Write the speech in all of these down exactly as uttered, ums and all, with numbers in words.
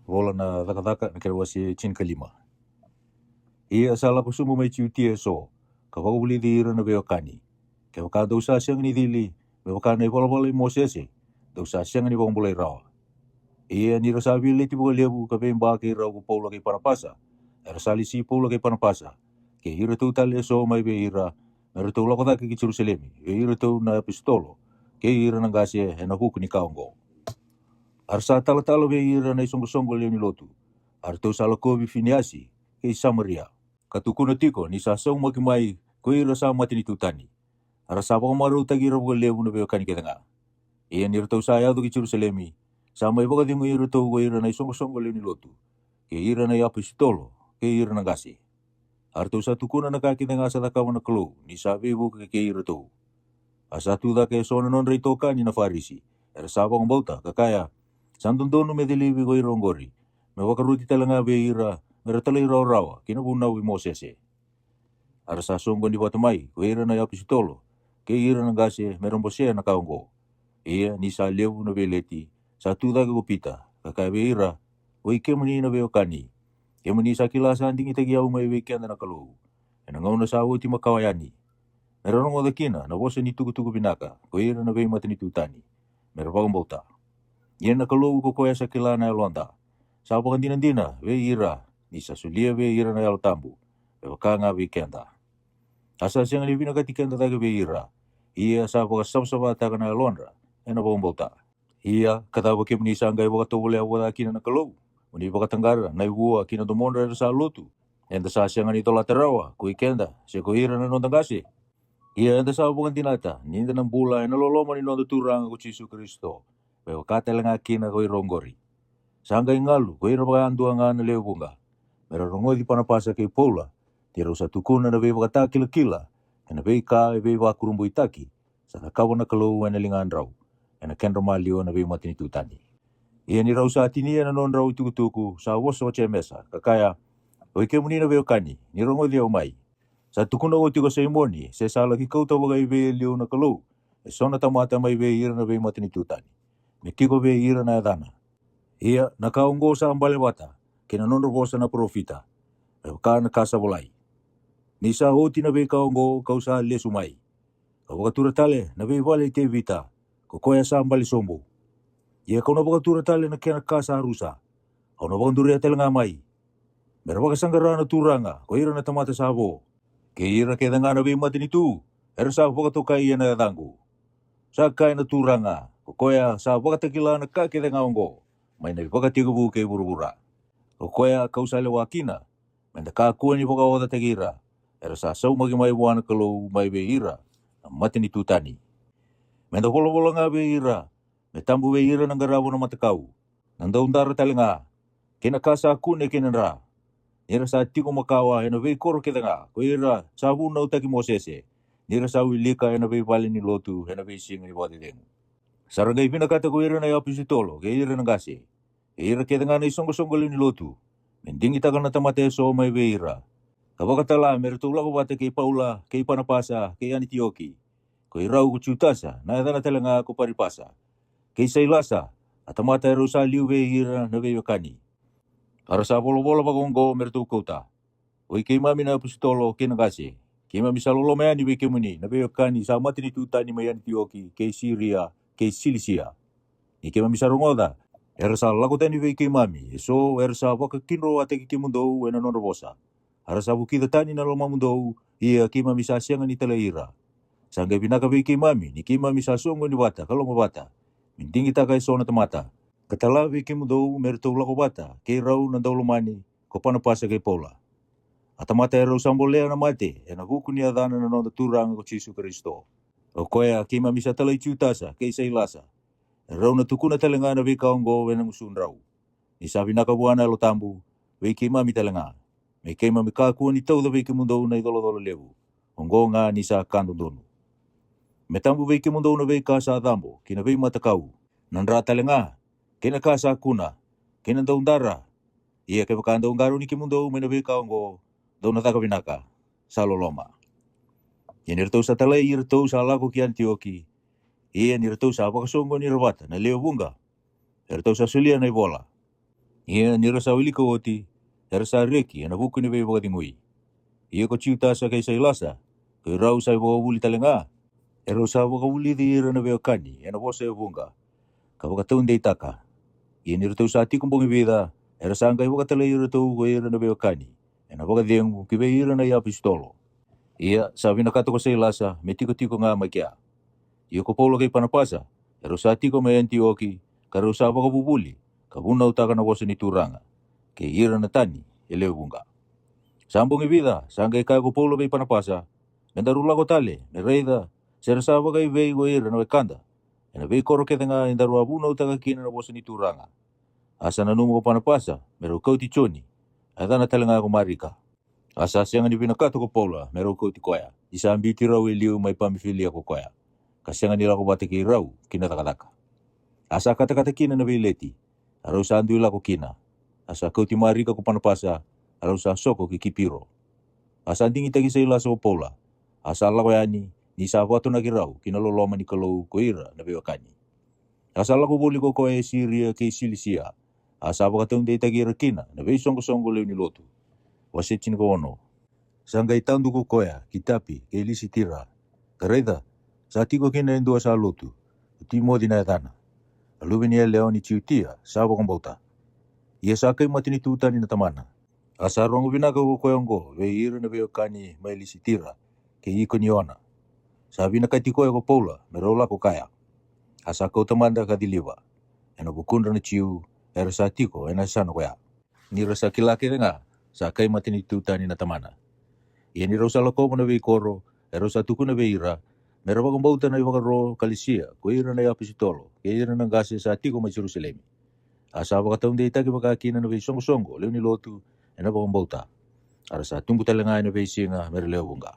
Vola na Cakacaka na kena wase tinikalima. Ia sa lako sobu mai Jutia eso, ka vakavulici ira na veiwekani, kevaka dou sa sega ni cili me vaka na ivalavala i Mosese, dou sa sega ni vakabulai rawa. Ia ni ra sa veileti vakalevu ka veiba kei rau ko Paula kei Panapasa, era sa lesi Paula kei Panapasa kei iratou tale eso mai vei ira, me ratou lako cake ki Jerusalemi vei iratou na iapositolo kei ira na qase ena vuku ni ka oqo. A ra sa talatala vei ira na isoqosoqo lewe ni lotu, a ratou sa lakovi Finiasi kei Samaria, ka tukuna tiko ni sa saumaki mai ko ira sa matanitu tani. A ra sa vakamarautaki ira vakalevu na veiwekani kece ga. Ia ni ratou sa yaco ki Jerusalemi, sa mai vakacegui iratou ko ira na isoqosoqo lewe ni lotu, kei ira na iapositolo, kei ira na qase. A ratou sa tukuna na ka kece ga sa cakava na Kalou ni sa veivuke kei iratou. A sa tu cake eso na nodra itokani na Farisi, era sa vakabauta, ka kaya, sa dodonu me cilivi ko ira oqori, me vakaroti tale ga vei ira me ra talairawarawa ki na vunau i Mosese. A ra sa soqoni vata mai ko ira na iapositolo kei ira na qase me ra bosea na ka oqo. Ia ni sa levu na veileti, sa tu cake ko Pita, ka kaya vei ira, oi kemuni na veiwekani, kemuni sa kila sa digitaki au mai vei keda na Kalou ena gauna sa oti makawa yani, me ra rogoca kina na vosa ni tukutuku vinaka ko ira na veimatanitu tani, me ra vakabauta. Ia na Kalou ko koya sa kila na yaloda, sa vakadinadina vei ira ni sa solia vei ira na Yalo Tabu, me vaka ga vei keda. A sa sega ni vinakati keda cake vei ira, ia sa vakasavasavataka na yalodra ena vakabauta. Ia ka cava kemuni sa qai vakatovolea vua kina na Kalou, mo ni vakataqara na ivua ki na domodra era sa lotu? Eda sa sega ni colata rawa ko i keda se ko ira na noda qase. Ia eda sa vakadinata ni da na bula ena loloma ni noda Turaga ko Jisu Karisito, me vaka tale ga kina ko ira oqori. Sa qai galu ko ira vakayadua ga na lewe vuqa, me ra rogoci Panapasa kei Paula, ni rau sa tukuna na veivakatakilakila kei na veika e veivakurabuitaki sa cakava na Kalou ena ligadrau, ena kedra maliwa na veimatanitu tani. Ia ni rau sa tinia na nodrau itukutuku, sa vosa ko Jemesa, ka kaya, oi kemuni na veiwekani, ni rogoci au mai. Sa tukuna oti ko Saimoni se sa laki kauta vakaivei e liu na Kalou eso na tamata mai vei ira na veimatanitu tani, me tiko vei ira na yacana. Ia na ka oqo sa bale vata kei na nodra vosa na parofita, me vaka na ka sa volai. Ni sa oti na veika oqo ka'u sa lesu mai, ka'u vakatura tale na veivale i Tevita, ko koya sa bale sobu. Ia ka'u na vakatura tale na kena ka sa rusa, ka'u na vakaduria tale ga mai, me ra vakasaqara na Turaga ko ira na tamata sa vo, kei ira kece ga na veimatanitu era sa vakatokai ena yacaqu. Sa kaya na Turaga, ko koya sa vakatakila na ka kece ga oqo mai na ivakatekivu kei vuravura, ko koya ka'u sa lewa kina, me da kakua ni vakaocataki ira era sa saumaki mai vua na Kalou mai vei ira na matanitu tani. Me da volavola ga vei ira, me tabu vei ira na qarava na matakau, na daudara tale ga, kei na ka sa kune kei na dra. Ni ra sa tiko makawa ena veikoro kece ga ko ira sa vunautaki Mosese, ni ra sa wilika ena veivale ni lotu ena veisiga ni vakacecegu. Sa ra qai vinakata ko ira na iapositolo kei ira na qase, kei ira kece ga na isoqosoqo lewe ni lotu, me digitaka na tamata eso mai vei ira, ka vakatala me ratou lako vata kei Paula kei Panapasa kei Anitioki, ko irau ko Jutasa na yacana tale ga ko Paripasa, kei Sailasa, a tamata erau sa liu vei ira na veiwekani. A ra sa volavola vakaoqo me ratou kauta, oi keimami na apositolo kei na qase, keimami sa loloma yani vei kemuni na veiwekani sa matanitu tani mai Anitioki kei Siria kei Silisia. Ni keimami sa rogoca era sa lako tani vei keimami eso era sa vakakidroataki kemudou ena nodra vosa, a ra sa vukica tani na lomamudou, ia keimami sa sega ni talai ira. Sa qai vinaka vei keimami ni keimami sa soqoni vata ka lako vata, me digitaka eso na tamata, ka tala vei kemudou me ratou lako vata kei rau na daulomani, ko Panapasa kei Paula, a tamata erau sa bolea na mate ena vuku ni yacana na noda Turaga ko Jisu Karisito. O koya keimami sa talai Jutasa kei Sailasa, erau na tukuna tale ga na veika oqo ena gusudrau. Ni sa vinaka vua na Yalo Tabu vei keimami tale ga, me keimami kakua ni tauca vei kemudou na icolacola levu, oqo ga ni sa ka dodonu. Me tabu vei kemudou na veika sa cabo ki na veimatakau, na dra tale ga, kei na ka sa kuna, kei na daudara. Ia kevaka dau qarauni kemudou mai na veika oqo, dou na caka vinaka, sa loloma. Ia ni ratou sa talai iratou sa lako ki Anitioki, ia ni ratou sa vakasoqoni ira vata na lewe vuqa, eratou sa solia na ivola. Ia ni ra sa wilika oti, era sa reki ena vuku ni veivakacegui. Ia ko Jutasa kei Sailasa, ko irau sa ivakavuvuli tale ga, erau sa vakavulici ira na veiwekani ena vosa e vuqa, ka vakataudeitaka. Ia ni ratou sa tiko bogi vica, era sa qai vakatalai iratou ko ira na veiwekani ena vakacegu ki vei ira na iapositolo. Ia sa vinakata ko Sailasa me tikotiko ga mai kea. Ia ko Paula kei Panapasa, erau sa tiko mai Anitioki, ka rau sa vakavuvuli ka vunautaka na vosa ni Turaga kei ira na tani e lewe vuqa. Sa bogi vica sa qai kaya ko Paula vei Panapasa, me daru lako tale me raica se ra sa vakaivei ko ira na wekada ena veikoro kece ga e daru a vunautaka kina na vosa ni Turaga. A sa nanuma ko Panapasa me rau kauti Joni, a yacana tale ga ko Marika. A sa sega ni vinakata ko Paula me rau kauti koya, ni sa biuti rau e liu mai Pamifilia ko koya, ka sega ni lako vata kei rau ki na cakacaka. A sa katakata kina na veileti, a rau sa dui lako kina. A sa kauti Marika ko Panapasa, a rau sa soko ki Kipiro. A sa digitaki Sailasa ko Paula, a sa lako yani, ni sa vakatonaki rau ki na loloma ni Kalou ko ira na veiwekani. A sa lako voli ko koya e Siria kei Silisia, a sa vakataudeitaki ira kina na veisoqosoqo lewe ni lotu. Wase tinikaono. Sa qai tadu ko koya ki Tapi kei Lisitira, ka raica, sa tiko kina e dua sa lotu, ko Timoci na yacana, a luve ni yalewa ni Jutia sa vakabauta. Ia sa kai matanitu tani na tamana. A sa rogo vinaka ko koya oqo vei ira na veiwekani mai Lisitira kei Ikoniona. Sa vinakati koya ko Paula me rau lako kaya. A sa kauta mada ka ciliva ena vukudra na Jiu era sa tiko ena yasana koya, ni ra sa kila kece ga sa kai matanitu tani na tamana. Ia ni rau sa lakova na veikoro, erau sa tukuna vei ira me ra vakabauta na ivakaro ka lesia ko ira na iapositolo kei ira na qase sa tiko mai Jerusalemi. A sa vakataudeitaki vaka kina na veisoqosoqo lewe ni lotu ena vakabauta. A ra sa tubu tale ga ena veisiga me ra lewe vuqa.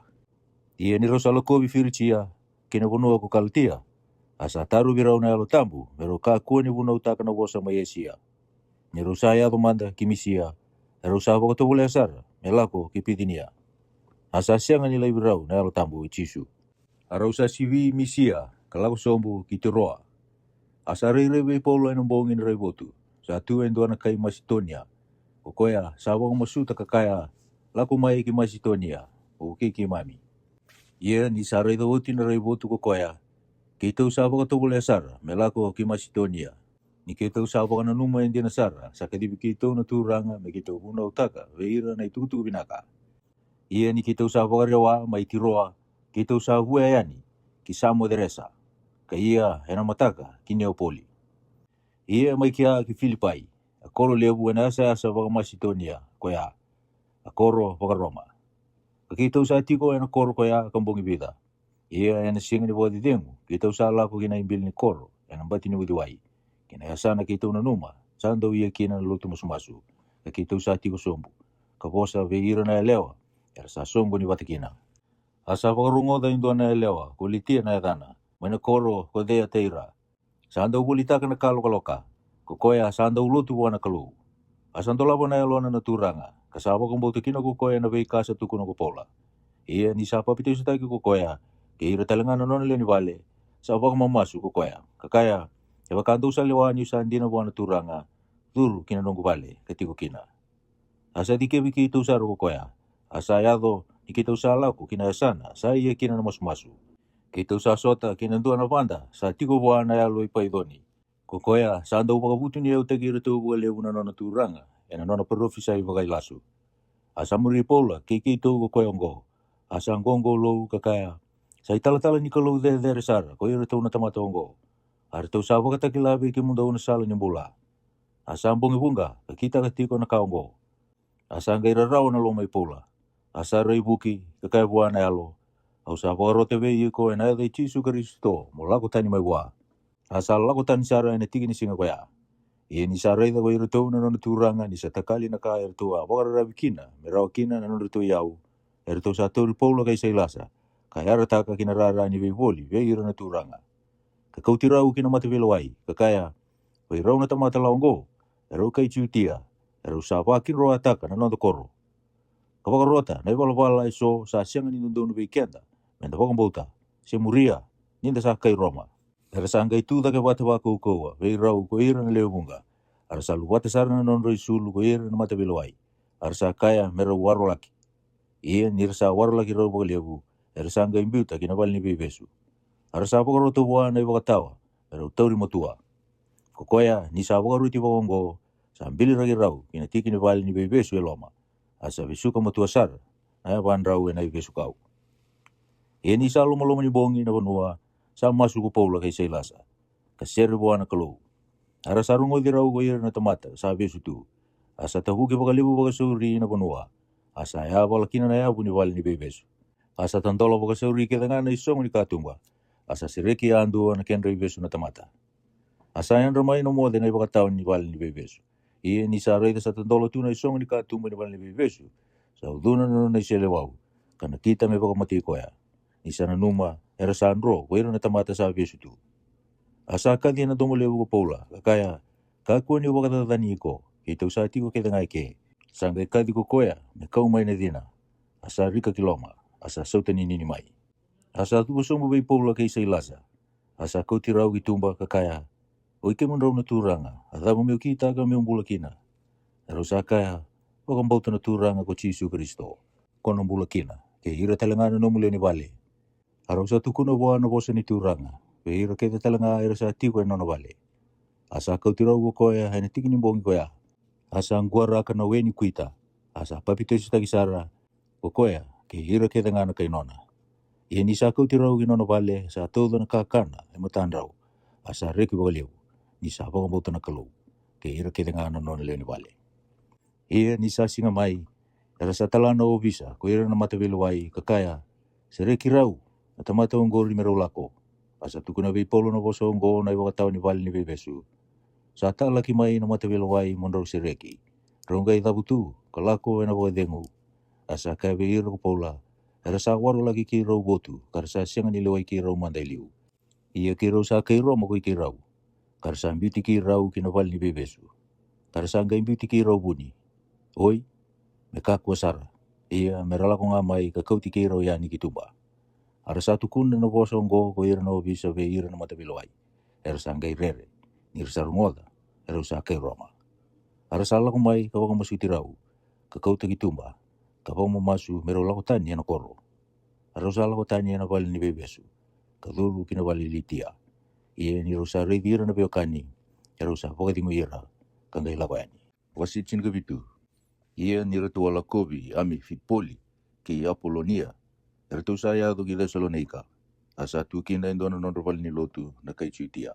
Ia ni rau sa lakovi Firijia kei na vanua ko Kalatia, a sa tarovi rau na Yalo Tabu me rau kakua ni vunautaka na vosa mai Esia. Ni rau sa yaco mada ki Misia, erau sa vakatovolea sara me lako ki Picinia. A sa sega ni laivi rau na Yalo Tabu i Jisu. A rau sa sivi Misia ka lako sobu ki Tiroa. A sa rairai vei Paula ena bogi ni raivotu, sa tu e dua na kai Masitonia, ko koya sa vakamasuta ka kaya, lako mai ki Masitonia, mo vukei keimami. Ia ni sa raica oti na raivotu ko koya, keitou sa vakatovolea sara me lako ki Masitonia. Ni keitou sa vakananuma e dina sara sa kacivi keitou na Turaga me keitou vunautaka vei ira na itukutuku vinaka. Ia ni keitou sa vakarewa mai Tiroa, keitou sa vuya yani ki Samoceresa, ka ia ena mataka ki Neopoli. Ia mai kea ki Filipai, a koro levu ena yasayasa vakaMasitonia koya, a koro vakaRoma. Ka keitou sa tiko ena koro koya ka bogi vica. Ia ena siga ni vakacecegu keitou sa lako ki na ibili ni koro ena bati ni uciwai, ki na yasana keitou nanuma sa dau ia kina na lotu masumasu, ka keitou sa tiko sobu ka vosa vei ira na yalewa era sa soqoni vata kina. A sa vakarogoca e dua na yalewa ko Litia na yacana, mai na koro ko Ceataira, sa dau volitaka na ka lokaloka, ko koya sa dau lotu vua na Kalou. A sa dolava na yalona na Turaga, ka sa vakabauta kina ko koya na veika sa tukuna ko Paula. Ia ni sa papitaisotaki ko koya kei ira tale ga na nona lewe ni vale, sa vakamamasu ko koya, ka kaya, kevaka dou sa lewa niu sa dina vua na Turaga, curu ki na noqu vale ka tiko kina. A sa cikevi keitou sara ko koya. A sa yaco ni keitou sa lako ki na yasana sa ia kina na masumasu, keitou sa sota kei na dua na vada sa tiko vua na yalo i Paiconi. Ko koya sa dau vakavutuniyautaki iratou vakalevu na nona Turaga ena nona parofisai vakailasu. A sa muri Paula kei keitou ko koya oqo. A sa qoqolou ka kaya, sa italatala ni Kalou cecere sara ko iratou na tamata oqo. A ratou sa vakatakila vei kemudou na sala ni bula. A sa bogi vuqa ka kitaka tiko na ka oqo. A sa qai rarawa na loma i Paula. A sa raivuki ka kaya vua na yalo, au sa vakarota vei iko ena yaca i Jisu Karisito mo lako tani mai vua. A sa lako tani sara ena tiki ni siga koya. Ia ni sa raica ko iratou na nona Turaga ni sa takali na ka eratou a vakararavi kina me rawa kina na nodratou iyau, eratou sa tauri Paula kei Sailasa ka yarataka ki na rara ni veivoli vei ira na Turaga. Ka kauti rau ki na mataveilewai ka kaya, vei rau na tamata la oqo, erau kai Jutia, erau sa vakidroataka na noda koro. Ka vakarota na ivalavala eso sa sega ni dodonu vei keda me da vakabauta se muria, ni da sa kai Roma. Era sa qai tu cake vata vakaukauwa vei rau ko ira na lewe vuqa. A ra sa luvata sara na nodra isulu ko ira na mataveilewai, a ra sa kaya me rau warolaki. Ia ni ra sa warolaki rau vakalevu, era sa qai biuta ki na vale ni veivesu. A ra sa vakarota vua na ivakatawa me rau tauri matua. Ko koya ni sa vakaroti vakaoqo, sa biliraki rau ki na tiki ni vale ni veivesu e loma, a sa vesuka matua sara na yavadrau e na ivesukau. Ia ni sa lomaloma ni bogi na vanua, sa masu ko Paula kei Sailasa, ka sere vua na Kalou. A ra sa rogoci rau ko ira na tamata sa vesu tu. A sa tavuki vakalevu vakasauri na vanua, a sa yavala kina na yavu ni vale ni veivesu. A sa tadola vakasauri kece ga na isogo ni katuba, a sa sereki yadua na kedra ivesu na tamata. A sa yadra mai na moce na ivakatawa ni vale ni veivesu. Ia ni sa raica sa tadola tu na isogo ni katuba ni vale ni veivesu, sa ucuna na nona iseleiwau, ka nakita me vakamatei koya. Ni sa nanuma, era sa dro ko ira na tamata sa vesu tu. A sa kaci e na domo levu ko Paula, ka kaya, kakua ni vakacacani iko, keitou sa tiko kece ga eke. Sa qai kaci ko koya me kau mai na cina. A sa rika ki loma, a sa sautaninini mai. A sa cuva sobu vei Paula kei Sailasa, a sa kauti rau ki tuba ka kaya, oi kemudrau na turaga, a cava meu kitaka meu bula kina? Erau sa kaya, vakabauta na Turaga ko Jisu Karisito, ko na bula kina, kei ira tale ga na nomu lewe ni vale. A rau sa tukuna vua na vosa ni Turaga vei ira kece tale ga era sa tiko e nona vale. A sa kauti rau ko koya e na tiki ni bogi koya. A sa quaraka na we ni Kuita, a sa papitaisotaki sara ko koya kei ira kece ga na kai nona. Ia ni sa kauti rau ki nona vale, sa tauca na kakana e matadrau, a sa reki vakalevu, ni sa vakabauta na Kalou, kei ira kece ga na nona lewe ni vale. Ia ni sa siga mai, era sa tala na ovisa ko ira na mataveilewai, ka kaya, sereki rau na tamata oqori me rau lako. A sa tukuna vei Paula na vosa oqo na ivakatawa ni vale ni veivesu. Sa talaki mai na mataveilewai mo drau sereki. Rau qai cavutu ka lako e na vakacegu. A sa kaya vei ira ko Paula, era sa warolaki keirau votu, ka ra sa sega ni lewai keirau mada e liu. Ia keirau sa kai Roma ko i keirau, ka ra sa biuti keirau ki na vale ni veivesu, ka ra sa qai biuti keirau vuni. Oi, me kakua sara, ia me ra lako ga mai ka kauti keirau yani ki tuba. A ra sa tukuna na vosa oqo ko ira na ovisa vei ira na mataveilewai. Era sa qai rere, ni ra sa rogoca, erau sa kai Roma. A ra sa lako mai ka vakamasuti rau, ka kauta ki tuba, ka vakamamasu me rau lako tani e na koro. A rau sa lako tani e na vale ni veivesu, ka curu ki na vale i Litia. Ia ni rau sa raici ira na veiwekani, erau sa vakacegui ira, ka qai lako yani. Wase tinikavitu. Ia ni ratou a lakovi Amifipoli kei Apolonia, eratou sa yaco ki Cesalonaika. A sa tu kina e dua na nodra vale ni lotu na kai Jutia.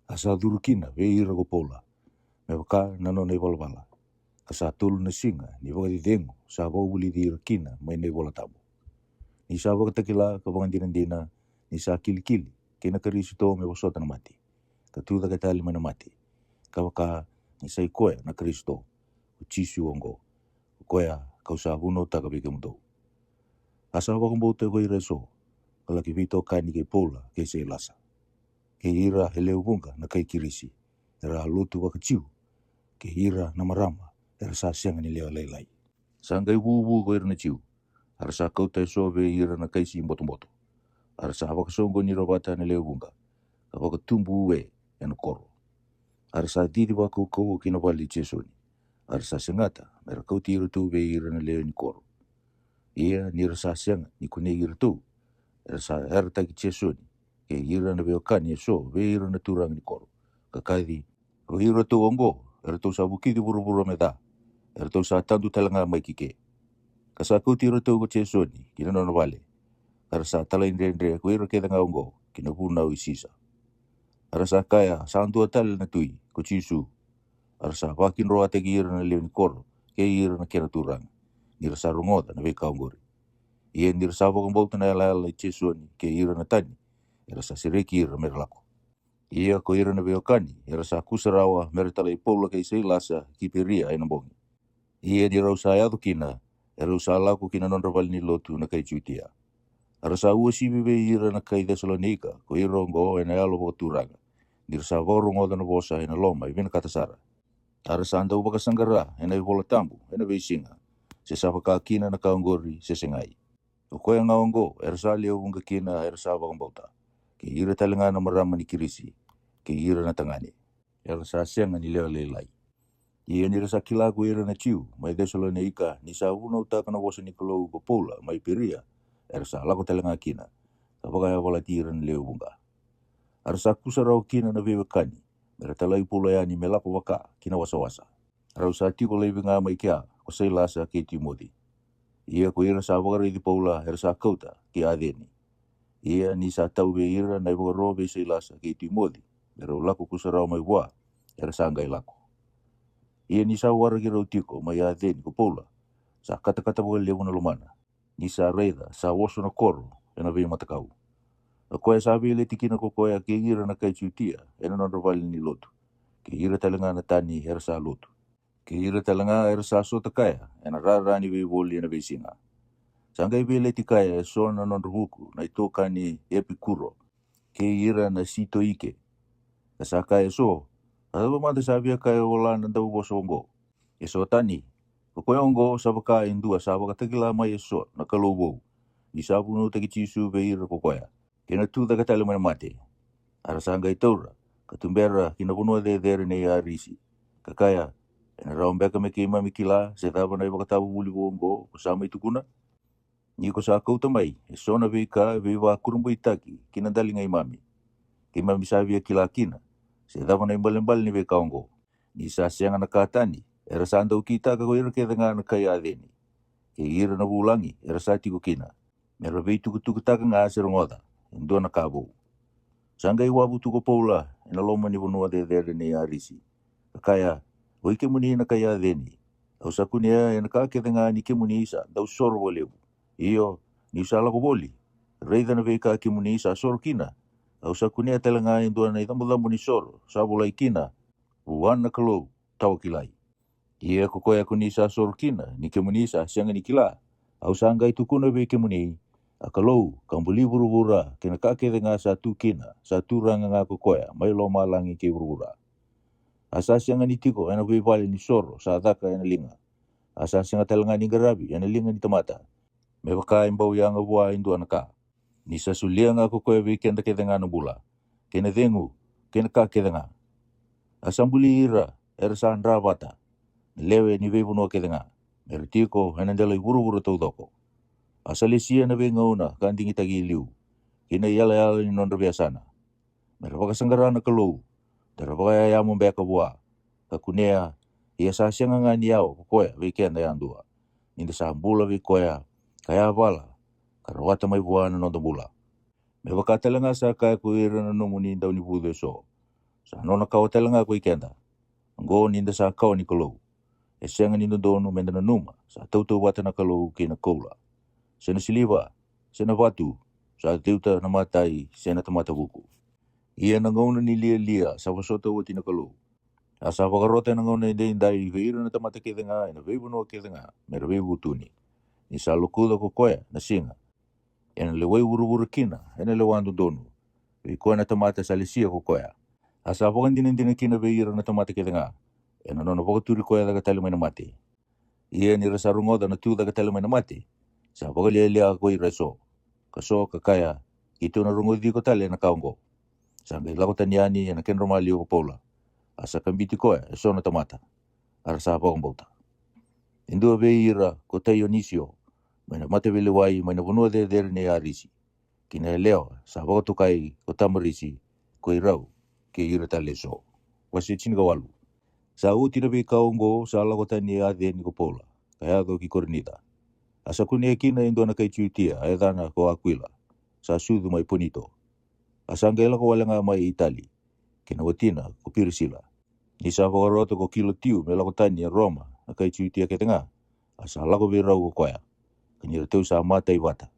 A sa curu kina vei ira ko Paula, me vaka na nona ivalavala. Ka sa tolu na siga ni vakacecegu sa vakavulici ira kina mai na iVola Tabu. Ni sa vakatakila ka vakadinadina ni sa kilikili kei na Karisito me vosota na mate, ka tucake tale mai na mate, ka vaka ni sa i koya na Karisito, ko Jisu oqo, ko koya kau sa vunautaka vei kemudou. A sa vakabauta ko ira eso, ka laki veitokani kei Paula kei Sailasa, kei ira e lewe vuqa na kai Kirisi, era a lotu vakaJiu, kei ira na marama era sa sega ni lewe lailai. Sa qai vuvu ko ira na Jiu, a ra sa kauta eso vei ira na kai Sibotoboto. A ra sa vakasoqoni ira vata na lewe vuqa, ka vakatubu e e na koro. A ra sa cici vakaukauwa ki na vale i Jesoni. A ra sa segata me ra kauti iratou vei ira na lewe ni koro. Ia ni ra sa sega ni kunei iratou, era sa yarataki Jesoni kei ira na veiwekani eso vei ira na turaga ni koro, ka kaci, ko iratou oqo eratou sa vukici vuravura me ca, eratou sa tadu tale ga mai ki ke. Ka sa kauti iratou ko Jesoni ki na nona vale, ka ra sa talaidredre ko ira kece ga oqo ki na vunau i Sisa. A ra sa kaya, sa dua tale na tui, ko Jisu. A ra sa vakidroataki ira na lewe ni koro kei ira na kena turaga, ni ra sa rogoca na veika oqori. Ia ni ra sa vakabauta na yalayala i Jesoni kei ira na tani, era sa sereki ira me ra lako. Ia ko ira na veiwekani era sa kusarawa me ra talai Paula kei Sailasa ki Peria e na bogi. Ia ni rau sa yaco kina, erau sa lako ki na nodra vale ni lotu na kai Jutia. A ra sa uasivi vei ira na kai Cesalonaika ko ira oqo e na yalo vakaturaga, ni ra sa vakarogoca na vosa e na loma e vinakata sara. A ra sa dau vakasaqara e na iVola Tabu e na veisiga, se sa vaka kina na ka oqori se segai. O koya ga oqo era sa lewe vuqa kina era sa vakabauta, kei ira tale ga na marama ni Kirisi, kei ira na tagane. era sa sega ni lewe lailai. Ia ni ra sa kila ko ira na Jiu mai Cesalonaika ni sa vunautaka na vosa ni Kalou ko Paula mai Peria, era sa lako tale ga kina, ka vakayavalati ira na lewe vuqa. A ra sa kusa rawa kina na veiwekani me ra talai Paula yani me lako vaka ki na wasawasa. A rau sa tiko laivi ga mai kea ko Sailasa kei Timoci. Ia ko ira sa vakaraici Paula era sa kauta ki Aceni. Ia ni sa tau vei ira na ivakaro vei Sailasa kei Timoci me rau lako kusa rawa mai vua, era sa qai lako. Ia ni sa waraki rau tiko mai Aceni ko Paula, sa katakata vakalevu na lomana ni sa raica sa oso na koro ena veimatakau. O koya sa veileti kina ko koya kei ira na kai Jutia ena nodra vale ni lotu, kei ira tale ga na tani era sa lotu, kei ira tale ga era sa sota kaya ena rara ni veivoli ena veisiga. Sa qai veileti kaya e so na nodra vuku na itokani Epikuro kei ira na Sitoike. Ka sa kaya e so, a cava mada sa via kaya wala na dauvosa oqo? E so tani, ko koya oqo sa vaka e dua sa vakatakila mai e so na kalou vou, ni sa vunautaki Jisu vei ira ko koya, kei na tu cake tale mai na mate. A ra sa qai taura ka tubera ki na vanua cecere nei Arisi, ka kaya, ena rawa beka me keimami kila se cava na ivakatavuvuli vou oqo ko sa mai tukuna? Ni ko sa kauta mai e so na veika e veivakurabuitaki ki na daligaimami, keimami sa via kila kina se cava na ibalebale ni veika oqo. Ni sa sega na ka tani, era sa dau kitaka ko ira kece ga na kai Aceni kei ira na vulagi era sa tiko kina, me ra veitukutukutaka ga se rogoca e dua na ka vou. Sa qai wavu tu ko Paula ena loma ni vanua cecere nei Arisi, ka kaya, oi kemuni na kai Aceni, au sa kunea ena ka kece ga ni kemuni sa dau soro vakalevu. Io, niu sa lako voli, raica na veika kemuni sa soro kina, au sa kunea tale ga e dua na icabocabo ni soro sa volai kina, vua na Kalou tawa kilai. Ia ko koya ko ni sa soro kina ni kemuni sa sega ni kila, au sa qai tukuna vei kemuni, a Kalou ka buli vuravura kei na ka kece ga sa tu kina sa turaga ga ko koya mai lomalagi kei vuravura. A sa sega ni tiko ena veivale ni soro sa caka ena liga, a sa sega tale ga ni qaravi ena liga ni tamata, me vaka e bau yaga vua e dua na ka. Ni sa solia ga ko koya vei keda kece ga na bula, kei na cegu, kei na ka kece ga. A sa buli ira era sa dra vata, na lewe ni veivanua kece ga, me ra tiko ena dela i vuravura taucoko. A sa lesia na veigauna ka digitaki e liu, kei na iyalayala ni nodra veiyasana, me ra vakasaqara na Kalou, da ra vakayayamo beka vua, ka kunea, ia sa sega ga ni yawa ko koya vei keda yadua, ni da sa bula vei koya, ka yavala, ka rawata mai vua na noda bula. Me vaka tale ga sa kaya ko ira na nomuni daunivucu e so, sa nona kawa tale ga ko i keda. Oqo ni da sa kawa ni Kalou, e sega ni dodonu me da nanuma sa tautauvata na Kalou kei na koula, se na siliva, se na vatu, sa ciuta na matai, se na tamata vuku. Ia na gauna ni lialia sa vosota oti na Kalou, a sa vakarota ena gauna edaidai vei ira na tamata kece ga ena veivanua kece ga me ra veivutuni, ni sa lokuca ko koya na siga, ena lewai vuravura kina ena lewa dodonu, vei koya na tamata sa lesia ko koya. A sa vakadinadina kina vei ira na tamata kece ga ena nona vakaturi koya cake tale mai na mate. Ia ni ra sa rogoca na tu cake tale mai na mate, sa vakalialia ko ira e so, ka so ka kaya, keitou na rogoci iko tale ena ka oqo. Sa qai lako tani yani ena kedra maliwa ko Paula, a sa kabiti koya e so na tamata, a ra sa vakabauta. E dua vei ira ko Taionisio, mai na mataveilewai mai na vanua cecere nei Arisi, kei na yalewa sa vakatokai ko Tamarisi, ko i rau kei ira tale e so. Wase tinikawalu. Sa oti na veika oqo sa lako tani e Aceni ko Paula, ka yaco ki Korinica. A sa kunea kina e dua na kai Jutia a yacana ko Akuila, sa sucu mai Ponito. A sa qai lako wale ga mai Itali, kei na watina ko Pirisila. Ni sa vakarota ko Kilotiu me lako tani e Roma na kai Jutia kece ga, a sa lako vei rau ko koya. Ka ni ratou sa matai vata,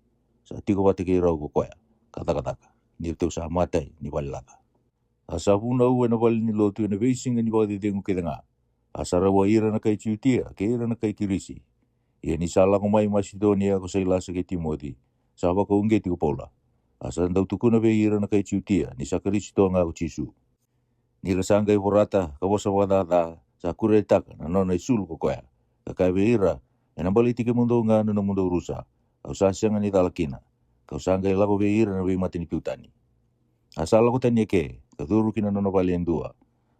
sa tiko vata kei rau ko koya ka cakacaka, ni ratou sa matai ni vale laca. A sa vunau ena vale ni lotu ena veisiga ni vakacecegu kece ga. A sa rawai ira na kai Jutia kei ira na kai Kirisi. Ia ni sa lako mai Masitonia ko Sailasa kei Timoci, sa vakauqeti ko Paula. A sa dau tukuna vei ira na kai Jutia ni sa Karisito ga ko Jisu. Ni ra sa qai vorata ka vosa vakacaca, sa kuretaka na nona isulu ko koya, ka kaya vei ira, ena baleti kemudou ga na nomudou rusa, au sa sega ni cala kina. Kau sa qai lako vei ira na veimatanitu tani. A sa lako tani eke ka curu ki na nona vale e dua.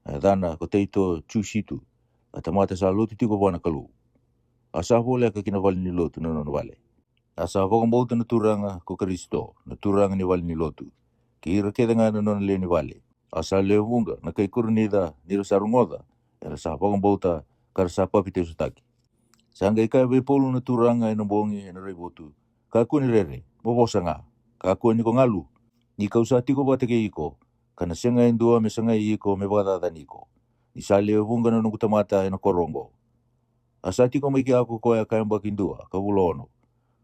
na yacana ko Taito Jusitu, a tamata sa lotu tiko vua na Kalou. A sa voleka ki na vale ni lotu na nona vale. A sa vakabauta na Turaga ko Karisito, na turaga ni vale ni lotu, kei ira kece ga na nona lewe ni vale. A sa lewe vuqa na kai Korinica ni ra sa rogoca, era sa vakabauta, ka ra sa papitaisotaki. Sa qai kaya vei Paula na Turaga ena bogi ena raivotu, kakua ni rere, mo vosa ga, kakua ni ko galu, ni ka'u sa tiko vata kei iko, ka na sega e dua me sagai iko me vakacacani iko, ni sa lewe vuqa na noqu tamata ena koro oqo. A sa tiko mai kea ko koya ka yabaki dua ka vula ono,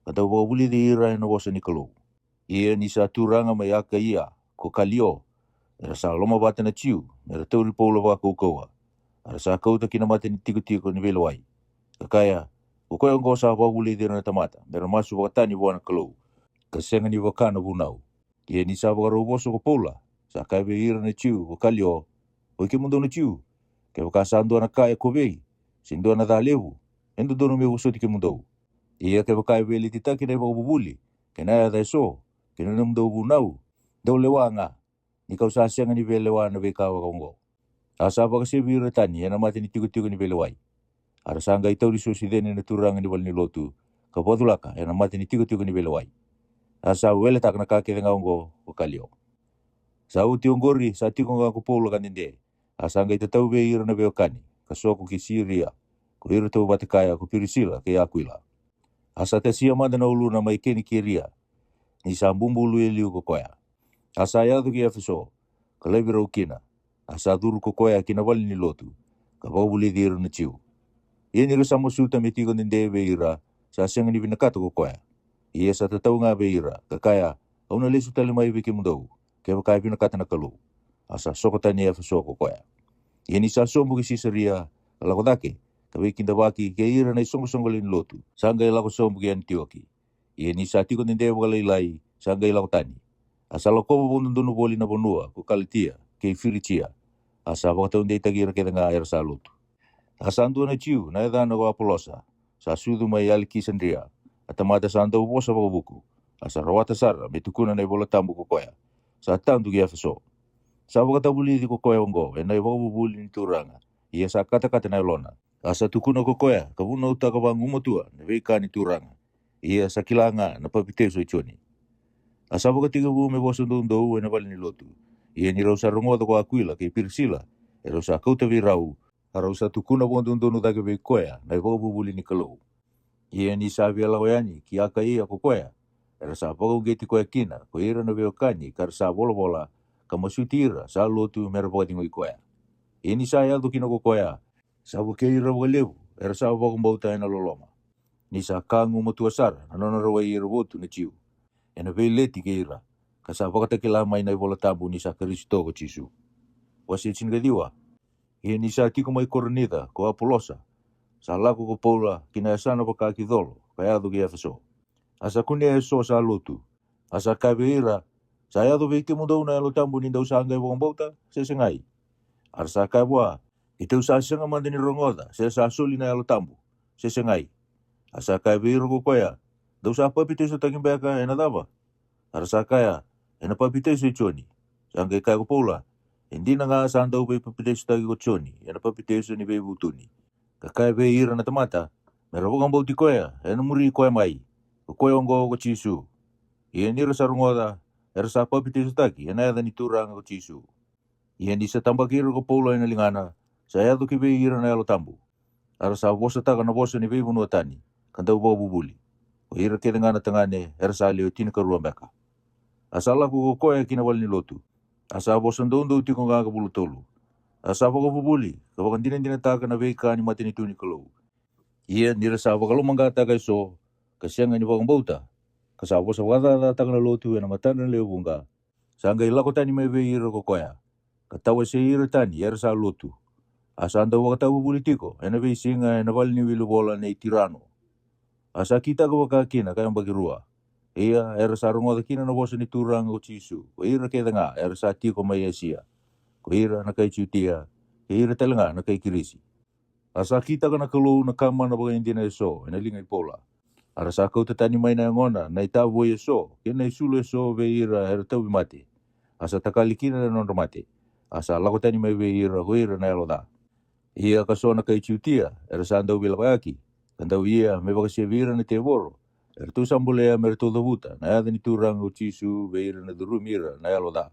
ka dau vakavulici ira ena vosa ni Kalou. Ia ni sa turaga mai Akaia ko Kalio, era sa lomavata na Jiu me ra tauri Paula vakaukauwa. A ra sa kauta ki na mata ni tikotiko ni veilewai, ka kaya, ko koya oqo sa vakavulici ira na tamata me ra masu vakatani vua na Kalou, ka sega ni vaka na vunau. Ia ni sa vakarau vosa ko Paula, sa kaya vei ira na Jiu ko Kalio, oi kemudou na Jiu, kevaka sa dua na ka e kovei, se dua na ca levu, e dodonu meu vosoti kemudou. Ia kevaka e veiletitaki na ivakavuvuli kei na yaca eso kei na nomudou vunau, dou lewa ga, ni ka'u sa sega ni via lewa na veika vaka oqo. A sa vakasevi ira tani ena mata ni tikotiko ni veilewai. A ra sa qai tauri Sosicene na turaga ni vale ni lotu, ka vakaculaka ena mata ni tikotiko ni veilewai. A sa weletaka na ka kece ga oqo ko Kalio. Sa oti oqori sa tiko ga ko Paula ka dede, a sa qai tatau vei ira na veiwekani ka soko ki Siria, ko iratou vata kaya ko Pirisila kei Akuila. A sa tasia mada na uluna mai Kenikeria, ni sa bubului e liu ko koya. A sa yaco ki Efeso, ka laivi rau kina, a sa curu ko koya ki na vale ni lotu, ka vakavulici ira na Jiu. Ia ni ra sa masuta me tiko dede vei ira, sa sega ni vinakata ko koya. Ia sa tatau ga vei ira, ka kaya, au na lesu tale mai vei kemudou, kevaka e vinakata na Kalou. A sa soko tani Efeso ko koya. Ia ni sa sobu ki Sisaria, ka lako cake, ka veikidavaki kei ira na isoqosoqo lewe ni lotu, sa qai lako sobu ki Anitioki. Ia ni sa tiko dede vakalailai, sa qai lako tani. A sa lakova vakadodonu voli na vanua ko Kalatia kei Firigia, a sa vakataudeitaki ira kece ga era sa lotu. A sa dua na Jiu na yacana ko Apolosa, sa sucu mai Alekisandria, a tamata sa dau vosa vakavuku, a sa rawata sara me tukuna na iVola Tabu ko koya, sa tadu ki Efeso. Sa vakatavulici ko koya oqo ena ivakavuvuli ni Turaga, ia sa katakata na yalona. A sa tukuna ko koya ka vunautaka vagumatua na veika ni Turaga. Ia sa kila ga na papitaiso i Joni. A sa vakatekivu me vosa doudou ena vale ni lotu. Ia ni rau sa rogoca ko Akuila kei Pirisila, e rau sa kauta vei rau, a rau sa tukuna vakadodonu cake vei koya na ivakavuvuli ni Kalou. Ia ni sa via lako yani ki Akaia ko koya, era sa vakauqeti koya kina ko ira na veiwekani ka ra sa volavola, ka masuti ira sa lotu me ra vakacegui koya. Ia ni sa yaco kina ko koya, sa vukei ira vakalevu era sa vakabauta ena loloma, ni sa ka gumatua sara na nona rawai ira votu na Jiu, ena veileti kei ira, ka sa vakatakila mai na iVola Tabu ni sa Karisito ko Jisu. Wase tinikaciwa. Ia ni sa tiko mai Korinica ko Apolosa, sa lako ko Paula ki na yasana vaka ki colo ka yaco ki Efeso. A sa kunea eso sa lotu, a sa kaya vei ira, sa yaco vei kemudou na Yalo Tabu ni dou sa qai vakabauta, se segai? A ra sa kaya vua, keitou sa sega mada ni rogoca se sa soli na Yalo Tabu, se segai? A sa kaya vei ira ko koya, dou sa papitaisotaki beka ena cava? A ra sa kaya, ena papitaiso i Joni. Sa qai kaya ko Paula, e dina ga sa dau veipapitaisotaki ko Joni ena papitaiso ni veivutuni, ka kaya vei ira na tamata me ra vakabauti koya ena muri koya mai, ko koya oqo ko Jisu. Ia ni ra sa rogoca, era sa papitaisotaki ena yaca ni Turaga ko Jisu. Ia ni sa tabaki ira ko Paula ena ligana, sa yaco ki vei ira na Yalo Tabu. A ra sa vosataka na vosa ni veivanua tani, ka dau vakavuvuli, ko ira kece ga na tagane era sa lewe tinikarua beka. A sa lako ko koya ki na vale ni lotu, a sa vosa doudou tiko ga ka vula tolu. A sa vakavuvuli ka vakadinadinataka na veika ni matanitu ni Kalou. Ia ni ra sa vakalomaqataka eso, ka sega ni vakabauta, ka sa vosa vakacacataka na lotu ena matadra na lewe vuqa, sa qai lako tani mai vei ira ko koya, ka tawasei ira tani era sa lotu. A sa dau vakatavuvuli tiko ena veisiga ena vale ni wilivola nei Tirano. A sa kitaka vaka kina ka yabaki rua. Ia era sa rogoca kina na vosa ni Turaga ko Jisu ko ira kece ga era sa tiko mai Asia, ko ira na kai Jutia, kei ira tale ga na kai Kirisi. A sa kitaka na Kalou na ka mana vakaidina eso ena liga i Paula. A ra sa kauta tani mai na yagona na itavoi eso kei na isulu eso vei ira era tauvimate. A sa takali kina na nodra mate. a sa lako tani mai vei ira ko ira na yalo ca. Ia ka so na kai Jutia era sa dau veilakoyaki, ka dau ia me vakasevi ira na tevoro, eratou sa bolea me ratou cavuta na yaca ni Turaga ko Jisu vei ira na curumi ira na yalo ca.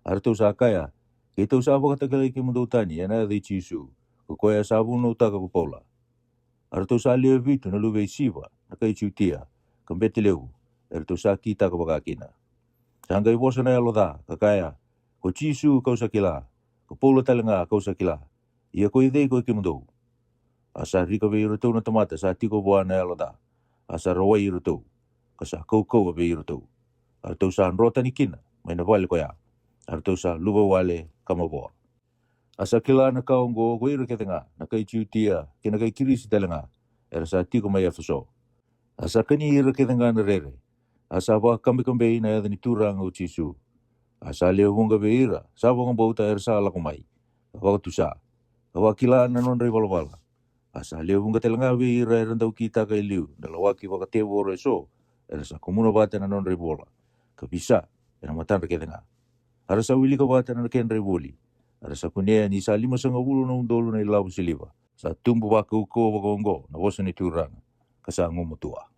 A ratou sa kaya, Keitou sa vakatakilai kemudou tani ena yaca i Jisu, ko koya sa vunautaka ko Paula. A ratou sa lewe vitu na luve i Siva na kai Jutia, ka bete levu, eratou sa kitaka vakakina. Sa qai vosa na yalo ca, ka kaya, Ko Jisu kau sa kila, ko Paula tale ga kau sa kila, ia ko i cei ko i kemudou? A sa rika vei iratou na tamata sa tiko vua na yalo ca, a sa rawai iratou, ka sa kaukauwa vei iratou. A ratou sa dro tani kina mai na vale koya, a ratou sa luva wale ka mavoa. A sa kila na ka oqo ko ira kece ga na kai Jutia kei na kai Kirisi tale ga era sa tiko mai Efeso. A sa kani ira kece ga na rere, a sa vakakabekabei na yaca ni Turaga ko Jisu. A sa lewe vuqa vei ira sa vakabauta era sa lako mai, ka vakatusa, ka vakila na nodra ivalavala. A sa lewe vuqa tale ga vei ira era dau kitaka e liu na lawaki vakatevoro eso, era sa kumuna vata na nodra ivola, ka visa ena matadra kece ga. A ra sa wilika vata na kedra ivoli, a ra sa kunea ni sa limasagavulu na udolu na ilavo siliva. Sa tubu vakaukauwa vakaoqo na vosa ni Turaga, ka sa gumatua.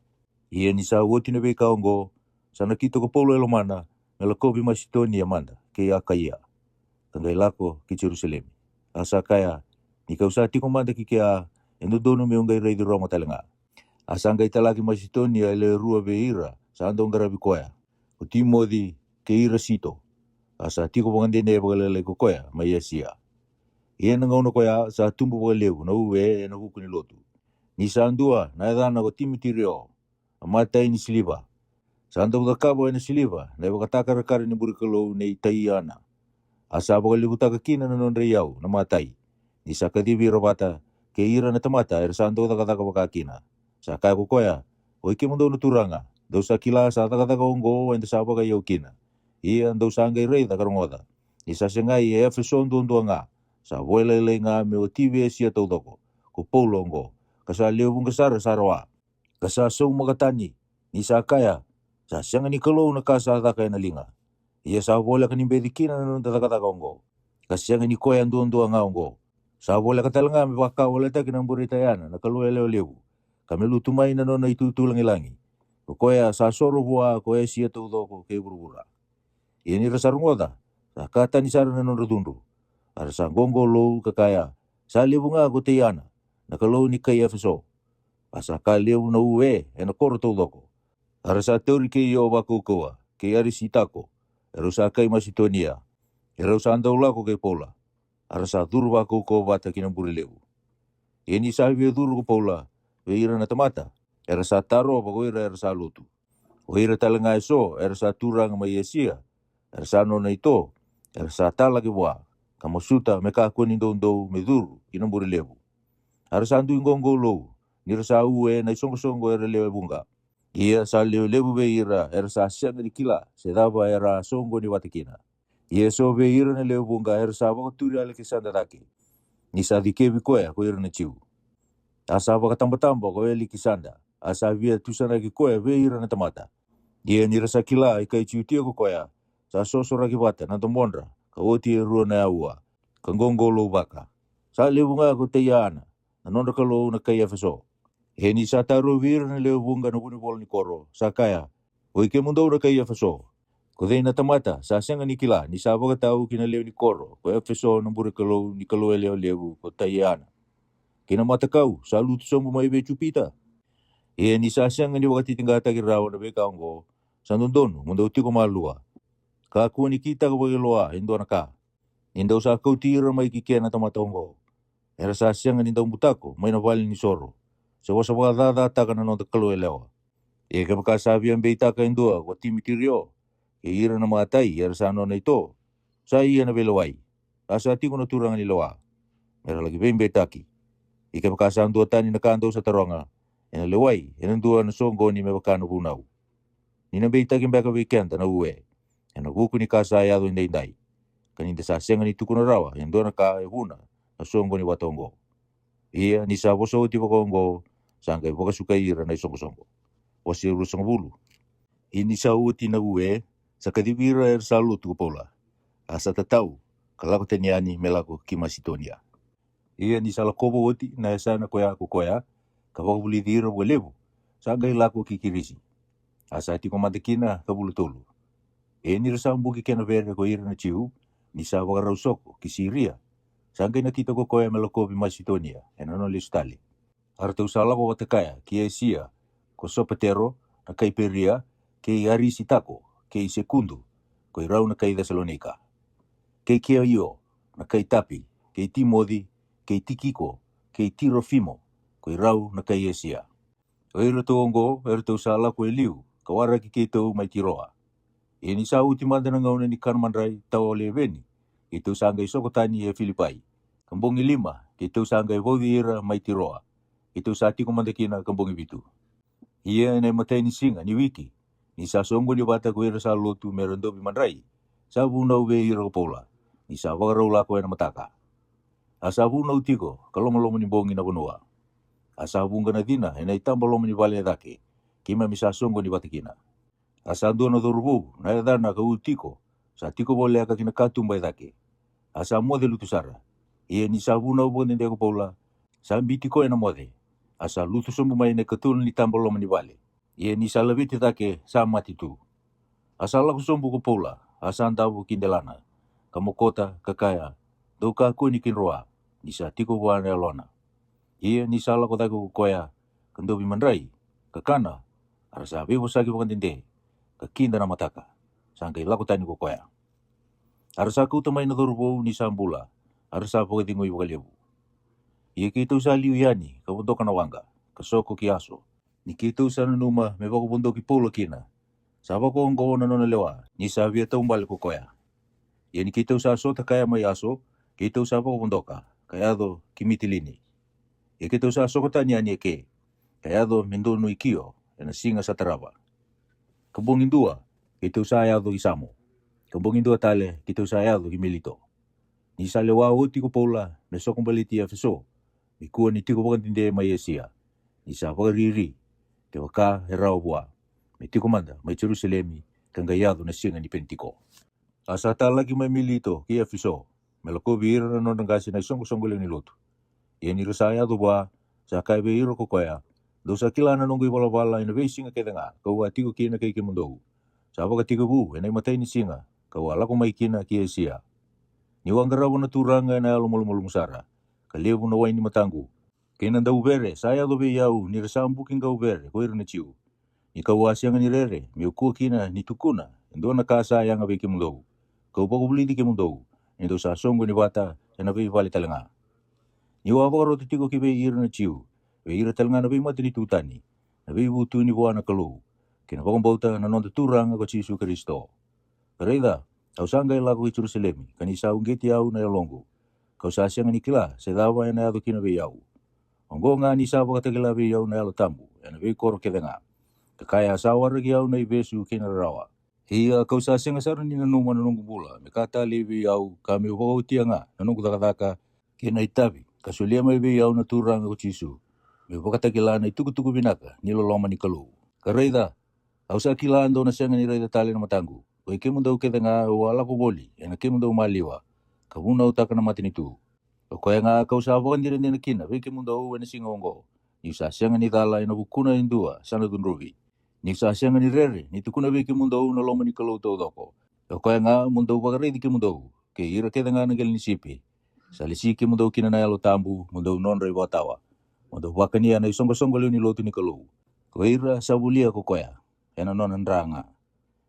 Ia ni sa oti na veika oqo, sa nakita ko Paula e lomana me lakovi Masitonia mada kei Akaia, ka qai lako ki Jerusalemi. A sa kaya, Ni kau sa tiko mada ki kea, e dodonu meu qai raici Roma tale ga. A sa qai talaki Masitonia e lewe rua vei ira sa dau qaravi koya, ko Timoci kei Irasito. A sa tiko vakadede vakalailai ko koya mai Asia. Ia na gauna koya sa tubu vakalevu na ue ena vuku ni lotu. Ni sa dua na yacana ko Timitirio, a matai ni siliva. Sa dau cakava ena siliva na ivakatakarakara ni bure kalou nei Taiana. A sa vakalevutaka kina na nodra iyau na matai, ni sa kacivi ira vata kei ira na tamata era sa dau cakacaka vakakina. Sa kaya ko koya, Oi kemudou na turaga, dou sa kila sa cakacaka oqo eda sa vakaiyau kina. Ia dou sa qai raica ka rogoca, ni sa segai e Efeso duadua ga, sa vo e lailai ga me wati vei Esia taucoko, ko Paula oqo, ka sa lewe vuqa sara sa rawa, ka sa saumaka tani, ni sa kaya, Sa sega ni Kalou na ka sa caka ena liga. Ia sa voleka ni beci kina na noda cakacaka oqo, ka sega ni koya duadua ga oqo. Sa voleka tale ga me vakawaletaki na bure i Taiana na kalou yalewa levu, ka me lutu mai na nona itutu lagilagi, ko koya sa soro vua ko Esia taucoko kei vuravura. Ia ni ra sa rogoca, sa ka tani sara na nodra cudru. A ra sa qoqolou ka kaya, Sa levu ga ko Taiana na kalou ni kai Efeso. A sa ka levu na ue ena koro taucoko. A ra sa tauri kei Io vakaukauwa kei Arisitako, erau sa kai Masitonia, erau sa dau lako kei Paula. A ra sa curu vakaukauwa vata ki na bure levu. Ia ni sa via curu ko Paula vei ira na tamata, era sa tarova ko ira era sa lotu. O ira tale ga eso era sa turaga mai Esia, era sa nona ito, era sa talaki vua, ka masuta me kakua ni doudou me curu ki na bure levu. A ra sa dui qoqolou ni ra sa ue na isoqosoqo era lewe vuqa. Ia sa lewe levu vei ira era sa sega ni kila se cava era a soqoni vata kina. Ia eso vei ira na lewe vuqa era sa vakaturi Alekisada cake, ni sa cikevi koya ko ira na Jiu. A sa vakatabataba ko Elikisada, a sa via tusanaki koya vei ira na tamata. Ia ni ra sa kila i kai Jutia ko koya, sa sosoraki vata na domodra, ka oti e rua na aua, ka qoqolou vaka. Sa levu ga ko Taiana na nodra kalou na kai Efeso. Ia ni sa tarovi ira na lewe vuqa na vunivola ni koro, sa kaya, Oi kemudou na kai Efeso, ko cei na tamata sa sega ni kila ni sa vakatau ki na lewe ni koro ko Efeso na bure kalou ni kalou yalewa levu ko Taiana, kei na matakau sa lutu sobu mai vei Jupita? Ia ni sa sega ni vakatitiqataki rawa na veika oqo, sa dodonu mo dou tiko malua. Kakua ni kitaka vakailoa e dua na ka, ni dou sa kauti ira mai ki ke na tamata oqo. Era sa sega ni dau butako mai na vale ni soro, se vosa vakacacataka na noda kalou yalewa. Ia kevaka sa via beitaka e dua ko Timitirio kei ira na matai era sa nona ito, sa ia na veilewai, a sa tiko na turaga ni lewa, me ra laki veibeitaki. Ia kevaka sa dua tani na ka dou sa taroga, ena lewai ena dua na soqoni me vaka na vunau. Ni na beitaki beka vei keda na ue ena vuku ni ka sa yaco edaidai, ka ni da sa sega ni tukuna rawa e dua na ka e vuna na soqoni vata oqo. Ia ni sa vosa oti vakaoqo, sa qai vakasukai ira na isoqosoqo. Wase ruasagavulu. Ia ni sa oti na ue, sa kacivi ira era sa lotu ko Paula, a sa tatau, ka lako tani yani me lako ki Masitonia. Ia ni sa lakova oti na yasana koya ko koya, ka vakavulici ira vakalevu, sa qai lako ki Kirisi. A sa tiko mada kina ka vula tolu. E ni ra sa buki kena vere ko ira na Jiu, ni sa vakarau soko ki Siria, sa qai nakita ko koya me lakovi Masitonia ena nona lesu tale. A ratou sa lako vata kaya ki Esia, ko Sopatero na kai Peria, kei Arisitako, kei Sekudu, ko i rau na kai Cesalonika, kei Keio na kai Tapi, kei Timoci, kei Tikiko, kei Tirofimo, ko i rau na kai Esia. O iratou oqo eratou sa lako e liu ka waraki keitou mai Tiroa. Ia ni sa oti mada na gauna ni kana madrai tawa leveni, keitou sa qai soko tani e Filipai. Ka bogi lima keitou sa qai vauci ira mai Tiroa. Keitou sa tiko mada kina ka bogi vitu. Ia ena imatai ni siga ni wiki, ni sa soqoni vata ko ira sa lotu me ra dovi madrai, sa vunau vei ira ko Paula, ni sa vakarau lako ena mataka. A sa vunau tiko ka lomaloma ni bogi na vanua. A sa vuqa na cina ena itaba loma ni vale e cake, keimami sa soqoni vata kina. A sa dua na cauravou na yacana ka Utiko, sa tiko voleka ki na katuba e cake. A sa moce lutu sara. Ia ni sa vunau vakadede ko Paula, sa biti koya na moce. A sa lutu sobu mai na ikatolu ni taba loma ni vale. Ia ni sa laveti cake sa mate tu. A sa lako sobu ko Paula, a sa davo ki delana, ka mokota ka kaya, dou kakua ni kidroa, ni sa tiko vua na yalona. Ia ni sa lako cake ko koya, ka dovi madrai, ka kana, a ra sa veivosaki vakadede, ka kida na mataka, sa qai lako tani ko koya. A ra sa kauta mai na cauravou ni sa bula, a ra sa vakacegui vakalevu. Ia keitou sa liu yani ka vodoka na waqa, ka soko ki Aso. Ni keitou sa nanuma me vakavodoki Paula kina, sa vakaoqo na nona lewa ni sa via taubale ko koya. Ia ni keitou sa sota kaya mai Aso, keitou sa vakavodoka ka yaco ki Mitilini. Ia keitou sa soko tani yani eke, ka yaco me donui Kio ena siga sa tarava. Ka bogi dua keitou sa yaco ki Samo. Ka bogi dua tale keitou sa yaco ki Milito. Ni sa lewa oti ko Paula me soko baleti Efeso, ni kua ni tiko vakadede mai Esia, ni sa vakariri, kevaka e rawa vua, me tiko mada mai Jerusalemi, ka qai yaco na siga ni Penitiko. A sa talaki mai Milito ki Efeso, me lakovi ira na nodra qase na isoqosoqo lewe ni lotu. Ia ni ra sa yaco vua, sa kaya vei ira ko koya, dou sa kila na noqu ivalavala ena veisiga kece ga kau a tiko kina kei kemudou. Sa vakatekivu ena imatai ni siga kau a lako mai kina ki Esia. Niu a qarava na Turaga ena yalo malumalumu sara, ka levu na wai ni mataqu, kei na dauvere sa yaco vei au ni ra sa buki qauvere ko ira na Jiu. Ni kau a sega ni rere meu kua kina ni tukuna e dua na ka sa yaga vei kemudou, kau vakavulici kemudou, ni dou sa soqoni vata ena veivale tale ga. Niu a vakarota tiko ki vei ira na Jiu, vei ira tale ga na veimatanitu tani, na veivutuni vua na Kalou, kei na vakabauta na noda Turaga ko Jisu Karisito. Ka raica, au sa qai lako ki Jerusalemi, ka ni sa uqeti au na yaloqu, kau sa sega ni kila se cava ena yaco kina vei au. Oqo ga ni sa vakatakila vei au na Yalo Tabu ena veikoro kece ga, ka kaya sa waraki au na ivesu kei na rarawa. Ia kau sa sega sara ni nanuma na noqu bula me ka talei vei au, ka meu vakaotia ga na noqu cakacaka kei na itavi ka solia mai vei au na Turaga ko Jisu, meu vakatakila na itukutuku vinaka ni loloma ni Kalou. Ka raica, au sa kila dou na sega ni raica tale na mataqu, ko i kemudou kece ga au a lako voli ena kemudou maliwa, ka vunautaka na matanitu. O koya ga kau sa vakadinadina kina vei kemudou ena siga oqo, niu sa sega ni cala ena vukuna e dua sa na cudruvi. Niu sa sega ni rere ni tukuna vei kemudou na loma ni Kalou taucoko. O koya ga mo dou vakaraici kemudou kei ira kece ga na qele ni sipi. Sa lesi kemudou kina na Yalo Tabu mo dou nodra ivakatawa, mo dou vakania na isoqosoqo lewe ni lotu ni Kalou, ko ira sa volia ko koya ena nona dra ga.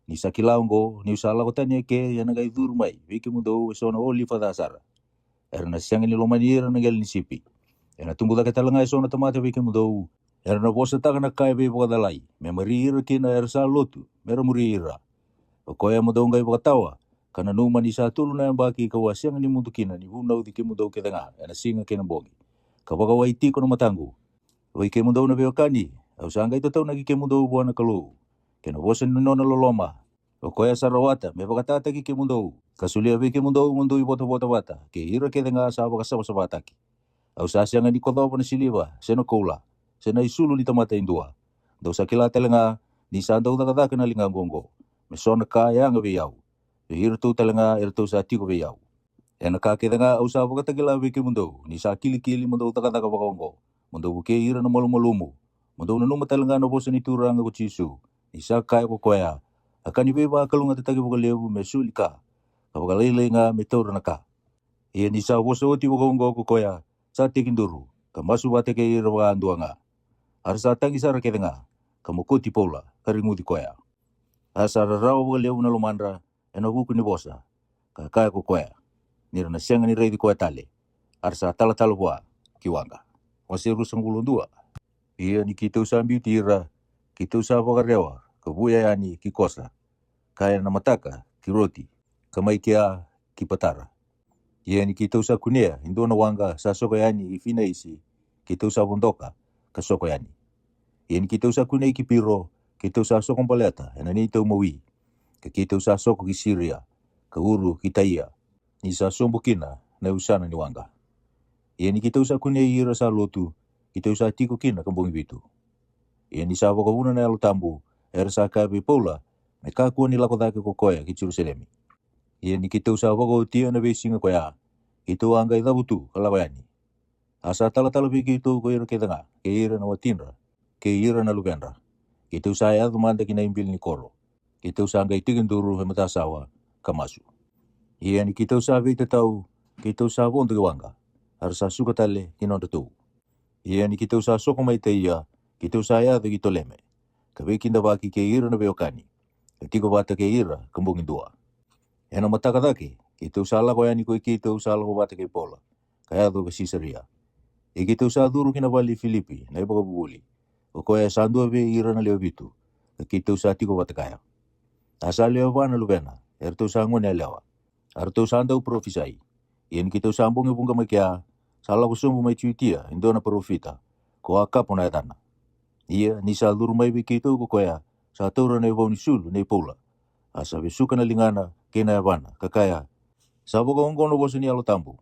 Ni sa kila oqo, niu sa lako tani eke, ena qai curu mai vei kemudou eso na olifa ca sara. Era na sega ni lomani ira na qele ni sipi. Ena tubu cake tale ga eso na tamata vei kemudou. Era na vosataka na ka e veivakacalai me mari ira kina era sa lotu me ra muri ira. O koya mo dou qai vakatawa, ka nanuma ni sa tolu na yabaki kau a sega ni mudu kina ni vunauci kemudou kece ga ena siga kei na bogi, ka vakawai tiko na mataqu. Oi kemudou na veiwekani, au sa qai tataunaki kemudou vua na Kalou kei na vosa ni nona loloma, o koya sa rawata me vakatataki kemudou, ka solia vei kemudou mo dou ivotavota vata kei ira kece ga sa vakasavasavataki. Au sa sega ni kocova na siliva se na koula, se na isulu ni tamata e dua. Dou sa kila tale ga ni sa dau cakacaka na ligaqu oqo me so na ka e yaga vei au, vei iratou tale ga eratou sa tiko vei au. Ena ka kece ga au sa vakatakila vei kemudou, ni sa kilikili mo dou cakacaka vakaoqo, mo dou vukei ira na malumalumu, mo dou nanuma tale ga na vosa ni Turaga ko Jisu, ni sa kaya ko koya, a ka ni veivakalougatataki vakalevu me soli ka, ka vakalailai ga me taura na ka. Ia ni sa vosa oti vakaoqo ko koya, sa tekiduru, ka masu vata kei ira vakadua ga. A ra sa tagi sara kece ga, ka mokoti Paula, ka reguci koya. A sa rarawa vakalevu na lomadra ena vuku ni vosa, ka kaya ko koya, ni ra na sega ni raici koya tale. A ra sa talatala vua ki waqa. Wase ruasagavulu ka dua. Ia ni keitou sa biuti ira, keitou sa vakarewa ka vuya yani ki Kosa, ka ena mataka ki Roti, ka mai kea ki Patara. Ia ni keitou sa kunea e dua na waqa sa soko yani i Finaisi, keitou sa vodoka ka soko yani. Ia ni keitou sa kunei Kipiro, keitou sa soko baleta ena neitou mawi, ka keitou sa soko ki Siria, ka uru ki Taia, ni sa sobu kina na usana ni waqa. Ia ni keitou sa kunei ira sa lotu, keitou sa tiko kina ka bogi vitu. Ia ni sa vakavuna na Yalo Tabu, era sa kaya vei Paula me kakua ni lako cake ko koya ki Jerusalemi. Ia ni keitou sa vakaotia na veisiga koya, keitou a qai cavutu ka lako yani. A sa talatala vei keitou ko ira kece ga, kei ira na watidra, kei ira na luvedra. Keitou sa yaco mada ki na ibili ni koro, keitou sa qai tekiduru e matasawa, ka masu. Ia ni keitou sa veitatau, keitou sa vodo ki waqa, a ra sa suka tale ki nodratou. Ia ni keitou sa soko mai Taia, keitou sa yaco ki Toleme, ka veikidavaki kei ira na veiwekani, ka tiko vata kei ira ka bogi dua. Ena mataka cake, keitou sa lako yani ko i keitou sa lako vata kei Paula, ka yaco ki Sisaria. Ia keitou sa curu ki na vale i Filipi na ivakavuvuli, ko koya sa dua vei ira na lewe vitu, ka keitou sa tiko vata kaya. A sa lewe va na luvena, eratou sa gone yalewa, a ratou sa dau parofisai. Ia ni keitou sa bogi vuqa mai kea, sa lako sobu mai Jutia e dua na parofita, ko Akapo na yacana. Ia ni sa curu mai vei keitou ko koya, sa taura na ivau ni sulu nei Paula, a sa vesuka na ligana kei na yavana, ka kaya, sa vakaoqo na vosa ni Yalo Tabu.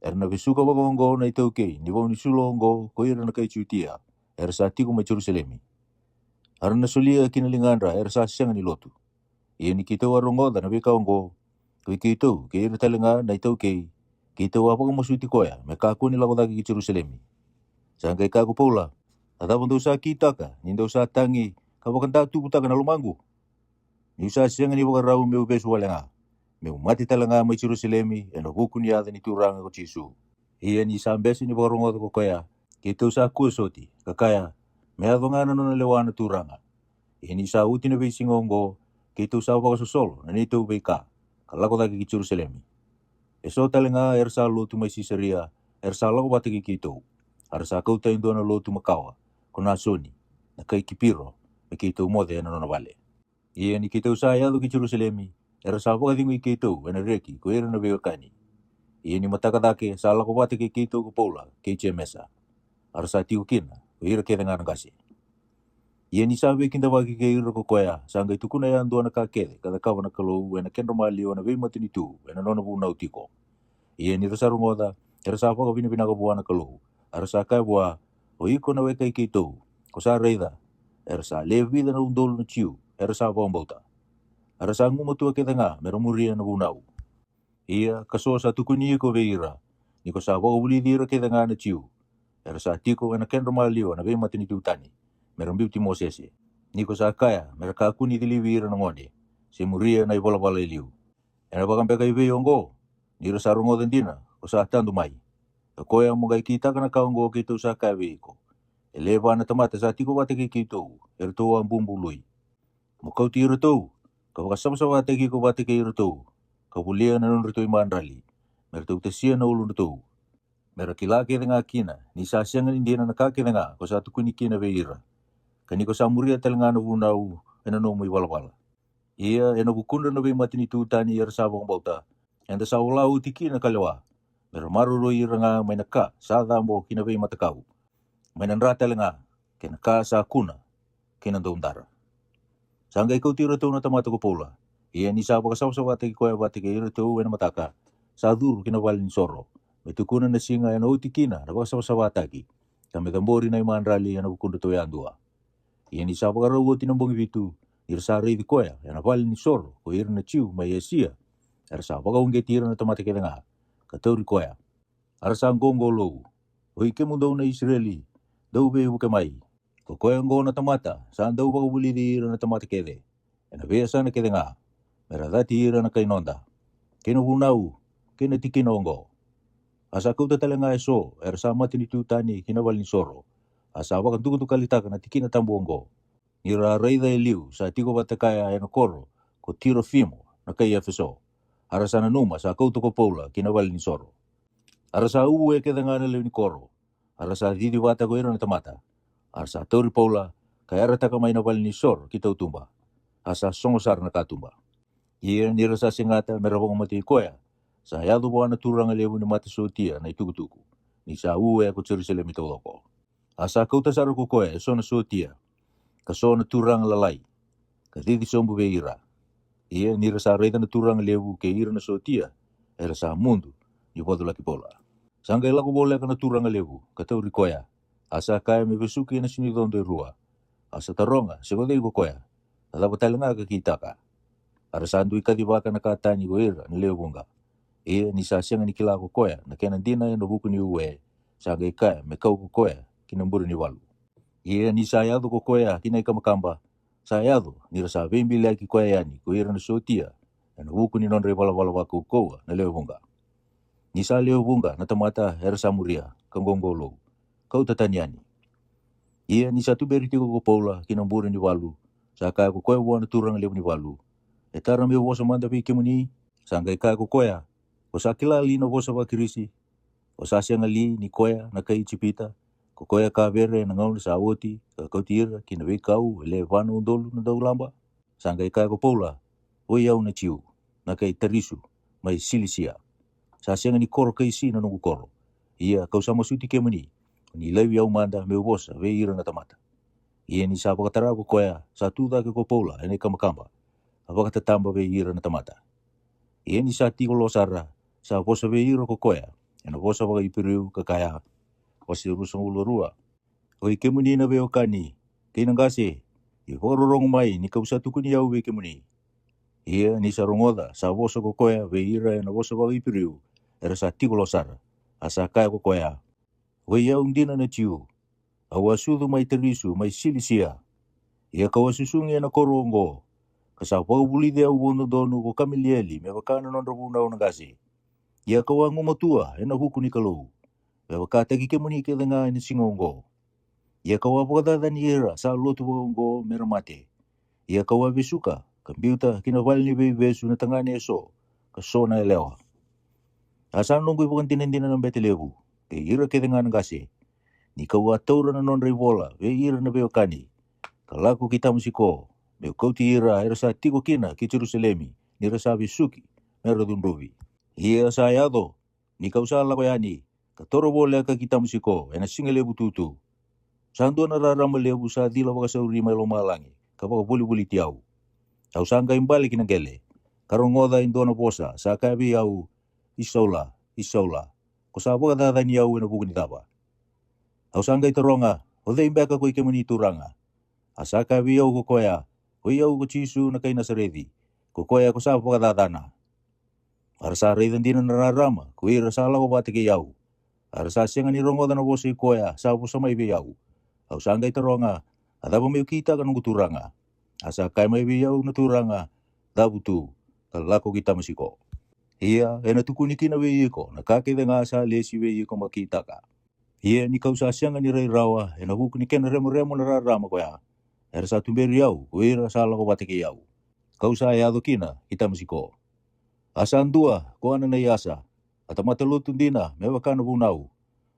Era na vesuka vakaoqo na itaukei ni vau ni sulu oqo ko ira na kai Jutia era sa tiko mai Jerusalemi. A ra na solia ki na ligadra era sa sega ni lotu. Ia ni keitou a rogoca na veika oqo, ko i keitou kei ira tale ga na itaukei, keitou a vakamasuti koya me kakua ni lako cake ki Jerusalemi. Sa qai kaya ko Paula, a cava dou sa kitaka ni dou sa tagi ka vakadatuvutaka na lomaqu? Niu sa sega ni vakarau meu vesu wale ga, meu mate tale ga mai Jerusalemi ena vuku ni yaca ni Turaga ko Jisu. Ia ni sa bese ni vakarogoca ko koya, keitou sa kua soti, ka kaya, me yaco ga na nona lewa na Turaga. Ia ni sa oti na veisiga oqo, keitou sa vakasosolo na neitou veika, ka lako cake ki Jerusalemi. Eso tale ga era sa lotu mai Sisaria, era sa lako vata kei keitou. A ra sa kauta e dua na lotu makawa, ko Nasoni, na kai Kipiro, me keitou moce ena nona vale. Ia ni keitou sa yaco ki Jerusalemi, era sa vakacegui keitou ena reki ko ira na veiwekani. Ia ni mataka cake sa lako vata kei keitou ko Paula kei Jemesa, a ra sa tiko kina ko ira kece ga na qase. Ia ni sa veikidavaki kei ira ko koya, sa qai tukuna yadua na ka kece ka cakava na Kalou ena kedra maliwa na veimatanitu ena nona vunau tiko. Ia ni ra sa rogoca, era sa vakavinavinaka vua na Kalou, a ra sa kaya vua, o iko na wekai keitou, ko sa raica, era sa le vica na udolu na Jiu era sa vakabauta. A ra sa gumatua kece ga me ra muria na vunau. Ia ka so sa tukuni iko vei ira, ni ko sa vakavulici ira kece ga na Jiu era sa tiko ena kedra maliwa na veimatanitu tani, me ra biuti Mosese, ni ko sa kaya me ra kakua ni cilivi ira na gone, se muria na ivalavala e liu. Ena vaka beka i vei oqo, ni ra sa rogoca dina ko sa tadu mai. O koya mo qai kitaka na ka oqo keitou sa kaya vei iko, e le va na tamata sa tiko vata kei keitou eratou a bubului. Mo kauti iratou, ka vakasavasavataki iko vata kei iratou, ka volia na nodratou imadrali, me ratou tasia na uludratou, me ra kila kece ga kina ni sa sega ni dina na ka kece ga ko sa tukuni kina vei ira, ka ni ko sa muria tale ga na vunau ena nomu ivalavala. Ia ena vukudra na veimatanitu tani era sa vakabauta, eda sa vola oti kina ka lewa, me ra maroroi ira ga mai na ka sa cabo ki na veimatakau, mai na dra tale ga, kei na ka sa kuna, kei na daudara. Sa qai kauti iratou na tamata ko Paula. Ia ni sa vakasavasavataki koya vata kei iratou ena mataka, sa curu ki na vale ni soro, me tukuna na siga ena oti kina na vakasavasavataki, ka me cabori na imadrali ena vukudratou yadua. Ia ni sa vakarau oti na bogi vitu, ni ra sa raici koya ena vale ni soro ko ira na Jiu mai Esia, era sa vakauqeti ira na tamata kece ga, ka tauri koya. A ra sa qoqolou, oi kemudou na Isireli, dou veivuke mai. Ko koya oqo na tamata sa dau vakavulici ira na tamata kece e na veiyasana kece ga, me ra cati ira na kai noda, kei na vunau, kei na tikina oqo. A sa kauta tale ga eso era sa matanitu tani ki na valenisoro, a sa vakadukadukalitaka na tikina tabu oqo. Ni ra a raica e liu sa tiko vata kaya e na koro ko Tirofimo na kai Efeso, a ra sa nanuma sa kauta ko Paula ki na valenisoro. A ra sa uwe kece ga na lewe ni koro, a ra sa cici vata ko ira na tamata. A ra sa tauri Paula ka yarataka mai na valenisoro ki tautuba, a sa sogo sara na katuba. Ia ni ra sa segata me ra vakamatei koya, sa yaco vua na turaga levu ni mata sotia na itukutuku, ni sa uwe ko Jerusalemi taucoko. A sa kauta sara ko koya e so na sotia, ka so na turaga lalai, ka cici sobu vei ira. Ia ni ra sa raica na turaga levu kei ira na sotia, era sa mudu ni vaculaki Paula. Sa qai lako voleka na turaga levu ka tauri koya, a sa kaya me vesuki e na sinicodo e rua. A sa taroga se ko cei ko koya, ka cava tale ga ka kitaka. A ra sa dui kacivaka na ka tani ko ira na lewe vuqa. Ia ni sa sega ni kila ko koya na kena dina e na vuku ni uwe, sa qai kaya me kau ko koya ki na bure ni valu. Ia ni sa yaco ko koya ki na ikabakaba, sa yaco ni ra sa veibiliyaki koya yani ko ira na sotia e na vuku ni nodra ivalavala vakaukauwa na lewe vuqa. Ni sa lewe vuqa na tamata era sa muria ka qoqolou, kauta tani yani. Ia ni sa tuberi tiko ko Paula ki na bure ni valu, sa kaya ko koya vua na turaga levu ni valu, e tara meu vosa mada vei kemuni. Sa qai kaya ko koya, ko sa kila li na vosa vaKirisi? Ko sa sega li ni koya na kai Ijipita, ko koya ka vere na gauna sa oti ka kauti ira ki na veikau e le va na udolu na daulaba? Sa qai kaya ko Paula, oi au na Jiu, na kai Tarisu, mai Silisia. Sa sega ni koro kaisi na noqu koro. Ia kau sa masuti kemuni, ni laivi au mada meu vosa vei ira na tamata. Ia ni sa vakatara ko koya, sa tu cake ko Paula e na ikabakaba, ka vakatataba vei ira na tamata. Ia ni sa tiko lo sara, sa vosa vei ira ko koya e na vosa vakaIperiu ka kaya, wase ruasagavulu ka rua. Oi kemuni na veiwekani kei na qase, ni vakarorogo mai ni kau sa tukuni au vei kemuni. Ia ni sa rogoca sa vosa ko koya vei ira e na vosa vakaIperiu era sa tiko lo sara, a sa kaya ko koya, oi au dina na Jiu, au a sucu mai Tarisu mai Silisia. Ia kau a susugi e na koro oqo, ka sa vakavulici au vakadodonu ko Kamelieli me vaka na nodra vunau na qase. Ia kau a gumatua e na vuku ni Kalou, me vakataki kemuni kece ga e na siga oqo. Ia kau a vakacacani ira sa lotu vakaoqo me ra mate. Ia kau a vesuka ka biuta ki na vale ni veivesu na tagane eso, ka so na yalewa. A sa noqu ivakadinadina na bete levu, kei ira kece ga na qase, ni kau a taura na nodra ivola vei ira na veiwekani, ka lako ki Tamasiko, meu kauti ira era sa tiko kina ki Jerusalemi, ni ra sa vesuki me ra cudruvi. Ia sa yaco, ni kau sa lako yani, ka toro voleka ki Tamasiko e na siga levu tutu, sa dua na rarama levu sa cila vakasauri mai lomalagi ka vakavolivoliti au. Au sa qai bale ki na qele, ka rogoca e dua na vosa sa kaya vei au, i Saula, i Saula, ko sa vakacacani au e na vuku ni cava? Au sa qai taroga, o cei beka ko i kemuni Turaga? A sa kaya vei au ko koya, oi au ko Jisu na kai Nasareci, ko koya ko sa vakacacana. A ra sa raica dina na rarama ko ira sa lako vata kei au, a ra sa sega ni rogoca na vosa i koya sa vosa mai vei au. Au sa qai taroga, a cava meu kitaka noqu Turaga? A sa kaya mai vei au na Turaga, cavu tu, ka lako ki Tamasiko. Ia e na tukuni kina vei iko na ka kece ga sa lesi vei iko mo kitaka. Ia ni kau sa sega ni rai rawa e na vuku ni kena remoremo na rarama koya, era sa tuberi au ko ira sa lako vata kei au. Kau sa yaco kina ki Tamasiko. A sa dua ko Ananaiasa, a tamata lotu dina me vaka na vunau,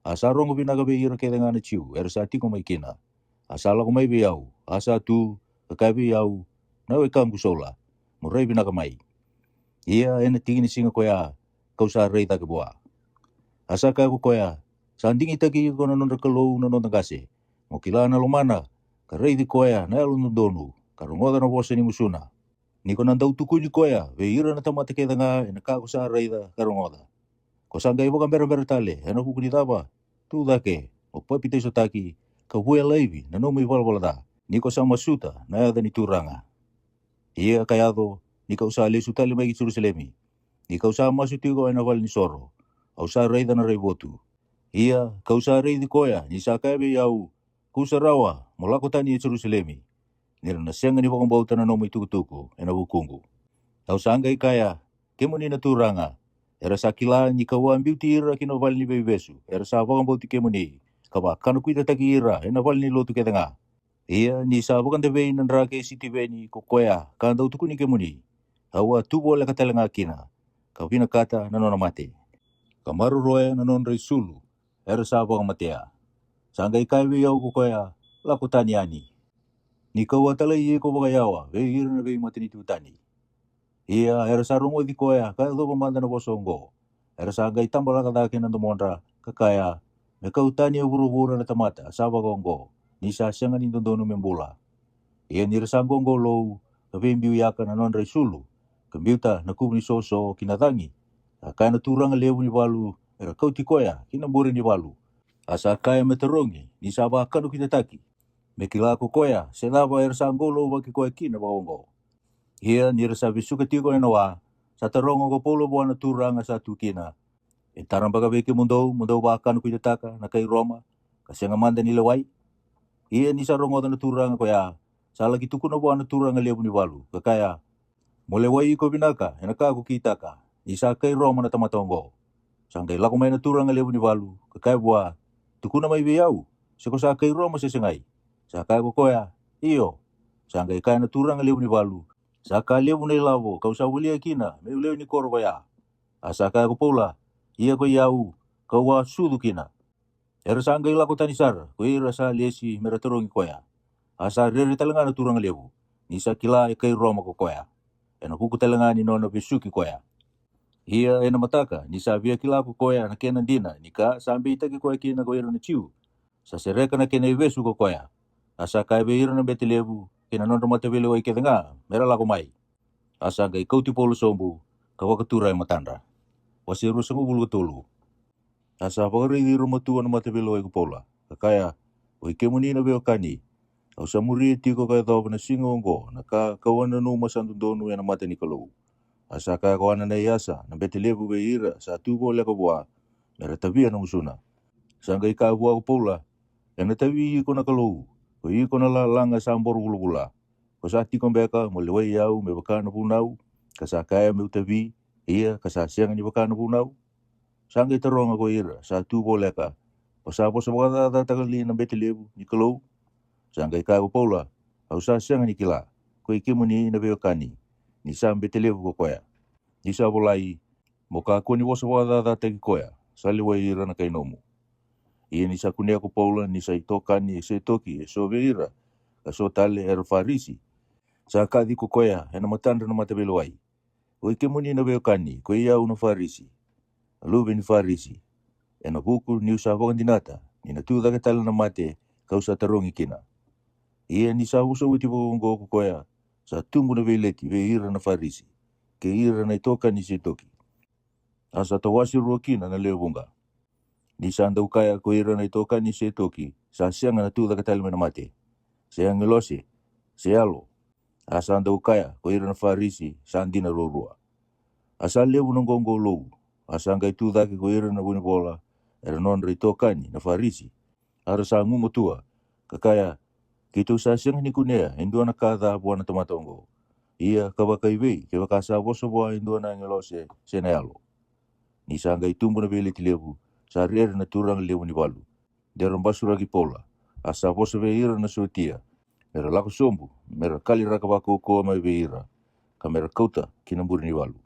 a sa rogo vinaka vei ira kece ga na Jiu era sa tiko mai kina. A sa lako mai vei au, a sa tu, ka kaya vei au, na wekaqu Saula, mo rai vinaka mai. Ia e na tiki ni siga koya, kau sa rai cake vua. A sa kaya ko koya, sa digitaki iko na nodra Kalou na noda qase, mo kila na lomana, ka raici koya na yalododonu, ka rogoca na vosa ni gusuna. Ni ko na dau tukuni koya vei ira na tamata kece ga e na ka ko sa raica ka rogoca. Ko sa qai vakaberabera tale e na vuku ni cava? Tu cake, mo papitaisotaki, ka vuya laivi na nomu ivalavala ca, ni ko sa masuta na yaca ni Turaga. Ia ka yaco, ni kau sa lesu tale mai ki Jerusalemi, ni kau sa masu tiko e na vale ni soro, Au sa raica na raivotu. Ia ka'u sa raici koya ni sa kaya vei au, 'Ka'u sa rawa mo lako tani e Jerusalemi, ni ra na sega ni vakabauta na nomu itukutuku e na vukuqu.' Au sa qai kaya, 'Kemuni na Turaga, era sa kila ni ka'u a biuti ira ki na vale ni veivesu era sa vakabauti kemuni, ka vakanakuitataki ira e na vale ni lotu kece ga. Ia ni sa vakadavei na drake i Sitiveni ko koya ka dau tukuni kemuni, au a tu voleka tale ga kina, ka vinakata na nona mate, ka maroroya na nodra i sulu era sa vakamatea.' Sa qai kaya vei au ko koya, 'Lako tani yani, ni ka'u a talai iko vakayawa vei ira na veimatanitu tani.' Ia era sa rogoci koya ka yacova mada na vosa oqo, era sa qai tabalaka cake na domodra, ka kaya, 'Me kau tani e vuravura na tamata sa vakaoqo, ni sa sega ni dodonu me bula.' Ia ni ra sa qoqolou, ka veibiuyaka na nodra i sulu, ka biuta na kuvu ni soso ki na cagi, sa kaya na turaga levu ni valu me ra kauti koya ki na bure ni valu, a sa kaya me tarogi ni sa vakanakuitataki, me kila ko koya se cava era sa qolouvaki koya kina vakaoqo. Ia ni ra sa vesuka tiko e na wa, sa taroga ko Paula vua na turaga sa tu kina, 'E tara beka vei kemudou mo dou vakanakuitataka na kai Roma, ka sega mada ni lewai?' Ia ni sa rogoca na turaga koya, sa la'ki tukuna vua na turaga levu ni valu, ka kaya, 'Mo lewai iko vinaka e na ka ko kitaka, ni sa kai Roma na tamata oqo.' Sa qai lako mai na turaga levu ni valu, ka kaya vua, 'Tukuna mai vei au se ko sa kai Roma se segai.' Sa kaya ko koya, 'Io.' Sa qai kaya na turaga levu ni valu, 'Sa ka levu na i lavo ka'u sa volia kina me'u lewe ni koro koya.' A sa kaya ko Paula, 'Ia koi au, ka'u a sucu kina.' Era sa qai lako tani sara ko ira sa lesi me ra tarogi koya. A sa rere tale ga na turaga levu, ni sa kila e kai Roma ko koya, e na vuku tale ga ni nona vesuki koya. Ia e na mataka ni sa via kila ko koya na kena dina ni ka sa beitaki koya kina ko ira na Jiu, sa sereka na kena i vesu ko koya. A sa kaya vei ira na bete levu kei na nodra mataveilewai kece ga me ra lako mai. A sa qai kauti Paula sobu, ka vakatura e matadra. Wase ruasagavulu ka tolu. A sa vakaraici ira matua na mataveilewai ko Paula, ka kaya, 'Oi kemuni na veiwekani, au sa muria tiko ka yacova na siga oqo na ka ka'u a nanuma sa dodonu e na mata ni Kalou.' A sa kaya ko Ananaiasa na bete levu vei ira sa tu voleka vua, me ra tavia na gusuna. Sa qai kaya vua ko Paula, 'E na tavi iko na Kalou, ko iko na lalaga sa boro vulavula. Ko sa tiko beka mo lewai au me vaka na vunau, ka sa kaya me'u tavi, ia ka sa sega ni vaka na vunau?' Sa qai taroga ko ira sa tu voleka, 'Ko sa vosa vakacacataka li na bete levu ni Kalou?' Sa qai kaya ko Paula, 'Au sa sega ni kila, koi kemuni na veiwekani, ni sa bete levu ko koya. Ni sa volai, 'Mo kakua ni vosa vakacacataki koya sa lewai ira na kai nomu.' Ia ni sa kunea ko Paula ni sa i tokani e Setoki e so vei ira, ka so tale era Farisi, sa kaci ko koya e na matadra na mataveilewai, 'Oi kemuni na veiwekani, koi au na Farisi, a luve ni Farisi, e na vuku ni'u sa vakadinata ni na tu cake tale na mate ka'u sa tarogi kina.' Ia ni sa vosa oti vakaoqo ko koya, sa tubu na veileti vei ira na Farisi kei ira na i tokani Setoki. A sa tawase rua kina na lewe vuqa. Ni sa dau kaya ko ira na i tokani Setoki, 'Sa sega na tu cake tale mai na mate, se agelose, se yalo.' A sa dau kaya ko ira na Farisi, 'Sa dina ruarua.' A sa levu na qoqolou. A sa qai tu cake ko ira na vunivola, era nodra i tokani na Farisi, a ra sa gumatua, ka kaya, 'Keitou sa sega ni kunea e dua na ka ca vua na tamata oqo. Ia ka vakaivei kevaka sa vosa vua e dua na agelose se na yalo?' Ni sa qai tubu na veileti levu, sa rere na turaga levu ni valu, de ra basuraki Paula. A sa vosa vei ira na sotia me ra lako sobu me ra kaliraka vakaukauwa mai vei ira, ka me ra kauta ki na bure ni valu.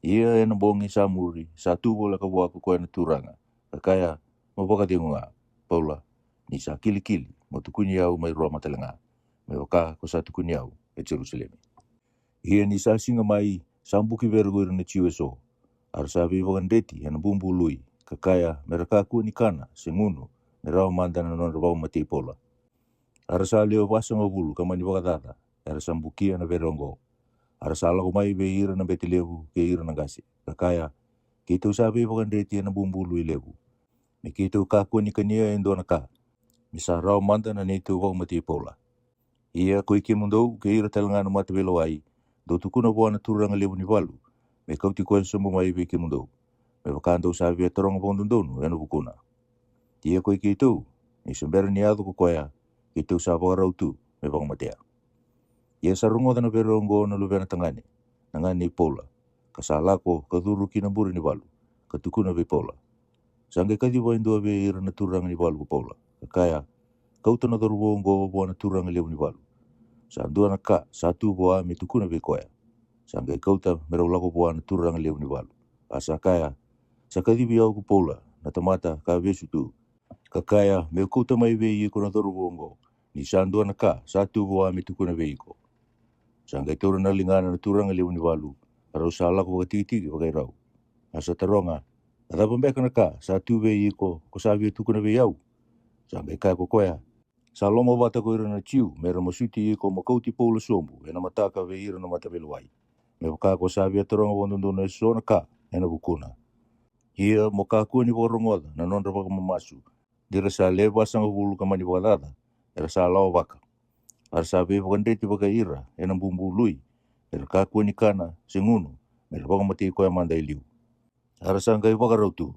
Ia e na bogi sa muri sa tu voleka vua ko koya na turaga, ka kaya, 'Mo vakacegu ga, Paula, ni sa kilikili mo tukuni au mai Roma tale ga, me vaka ko sa tukuni au e Jerusalemi.' Ia ni sa siga mai, sa buki vere ko ira na Jiu e so, a ra sa veivakadreti e na bubului, ka kaya me ra kakua ni kana se gunu, me rawa mada na nodra vakamatei Paula. A ra sa lewe vasagavulu ka mani vakacaca, era sa bukia na vere oqo. A ra sa lako mai vei ira na bete levu kei ira na qase, ka kaya, 'Keitou sa veivakadreti e na bubului levu, me keitou kakua ni kania e dua na ka, me sa rawa mada na neitou vakamatei Paula. Ia koi kemudou kei ira tale ga na mataveilewai, dou tukuna vua na turaga levu ni valu me kauti koya sobu mai vei kemudou. me vaka dou sa via taroga vakadodonu ena vukuna. Ia koi keitou, ni se bera ni yaco ko koya, keitou sa vakarau tu me vakamatea. Ia sa rogoca na vere oqo na luvena tagane, na gane i Paula, ka sa lako ka curu ki na bure ni valu, ka tukuna vei Paula. Sa qai kaciva e dua vei ira na turaga ni valu ko Paula, ka kaya, Kauta na cauravou oqo vua na turaga levu ni valu. Sa dua na ka sa tu vua me tukuna vei koya. Sa qai kauta me rau lako vua na turaga levu ni valu. A sa kaya, Sa kacivi au ko Paula, na tamata ka vesu tu, ka kaya, Me'u kauta mai vei iko na cauravou oqo, ni sa dua na ka sa tu vua me tukuna vei iko. Sa qai taura na ligana na turaga levu ni valu, a rau sa lako vakatikitiki vakairau. A sa taroga, A cava beka na ka sa tu vei iko ko sa via tukuna vei au? Sa qai kaya ko koya, Sa lomavata ko ira na Jiu me ra masuti iko mo kauti Paula sobu ena mataka vei ira na mataveilewai, me vaka ko sa via taroga vakadodonu eso na ka ena vukuna. Ia mo kakua ni vakarogoca na nodra vakamamasu, ni ra sa le vasagavulu ka mani vakacaca era sa lawavaka. A ra sa veivakadreti vakai ira ena bubului, era kakua ni kana se gunu, me ra vakamatei koya mada e liu. A ra sa qai vakarau tu,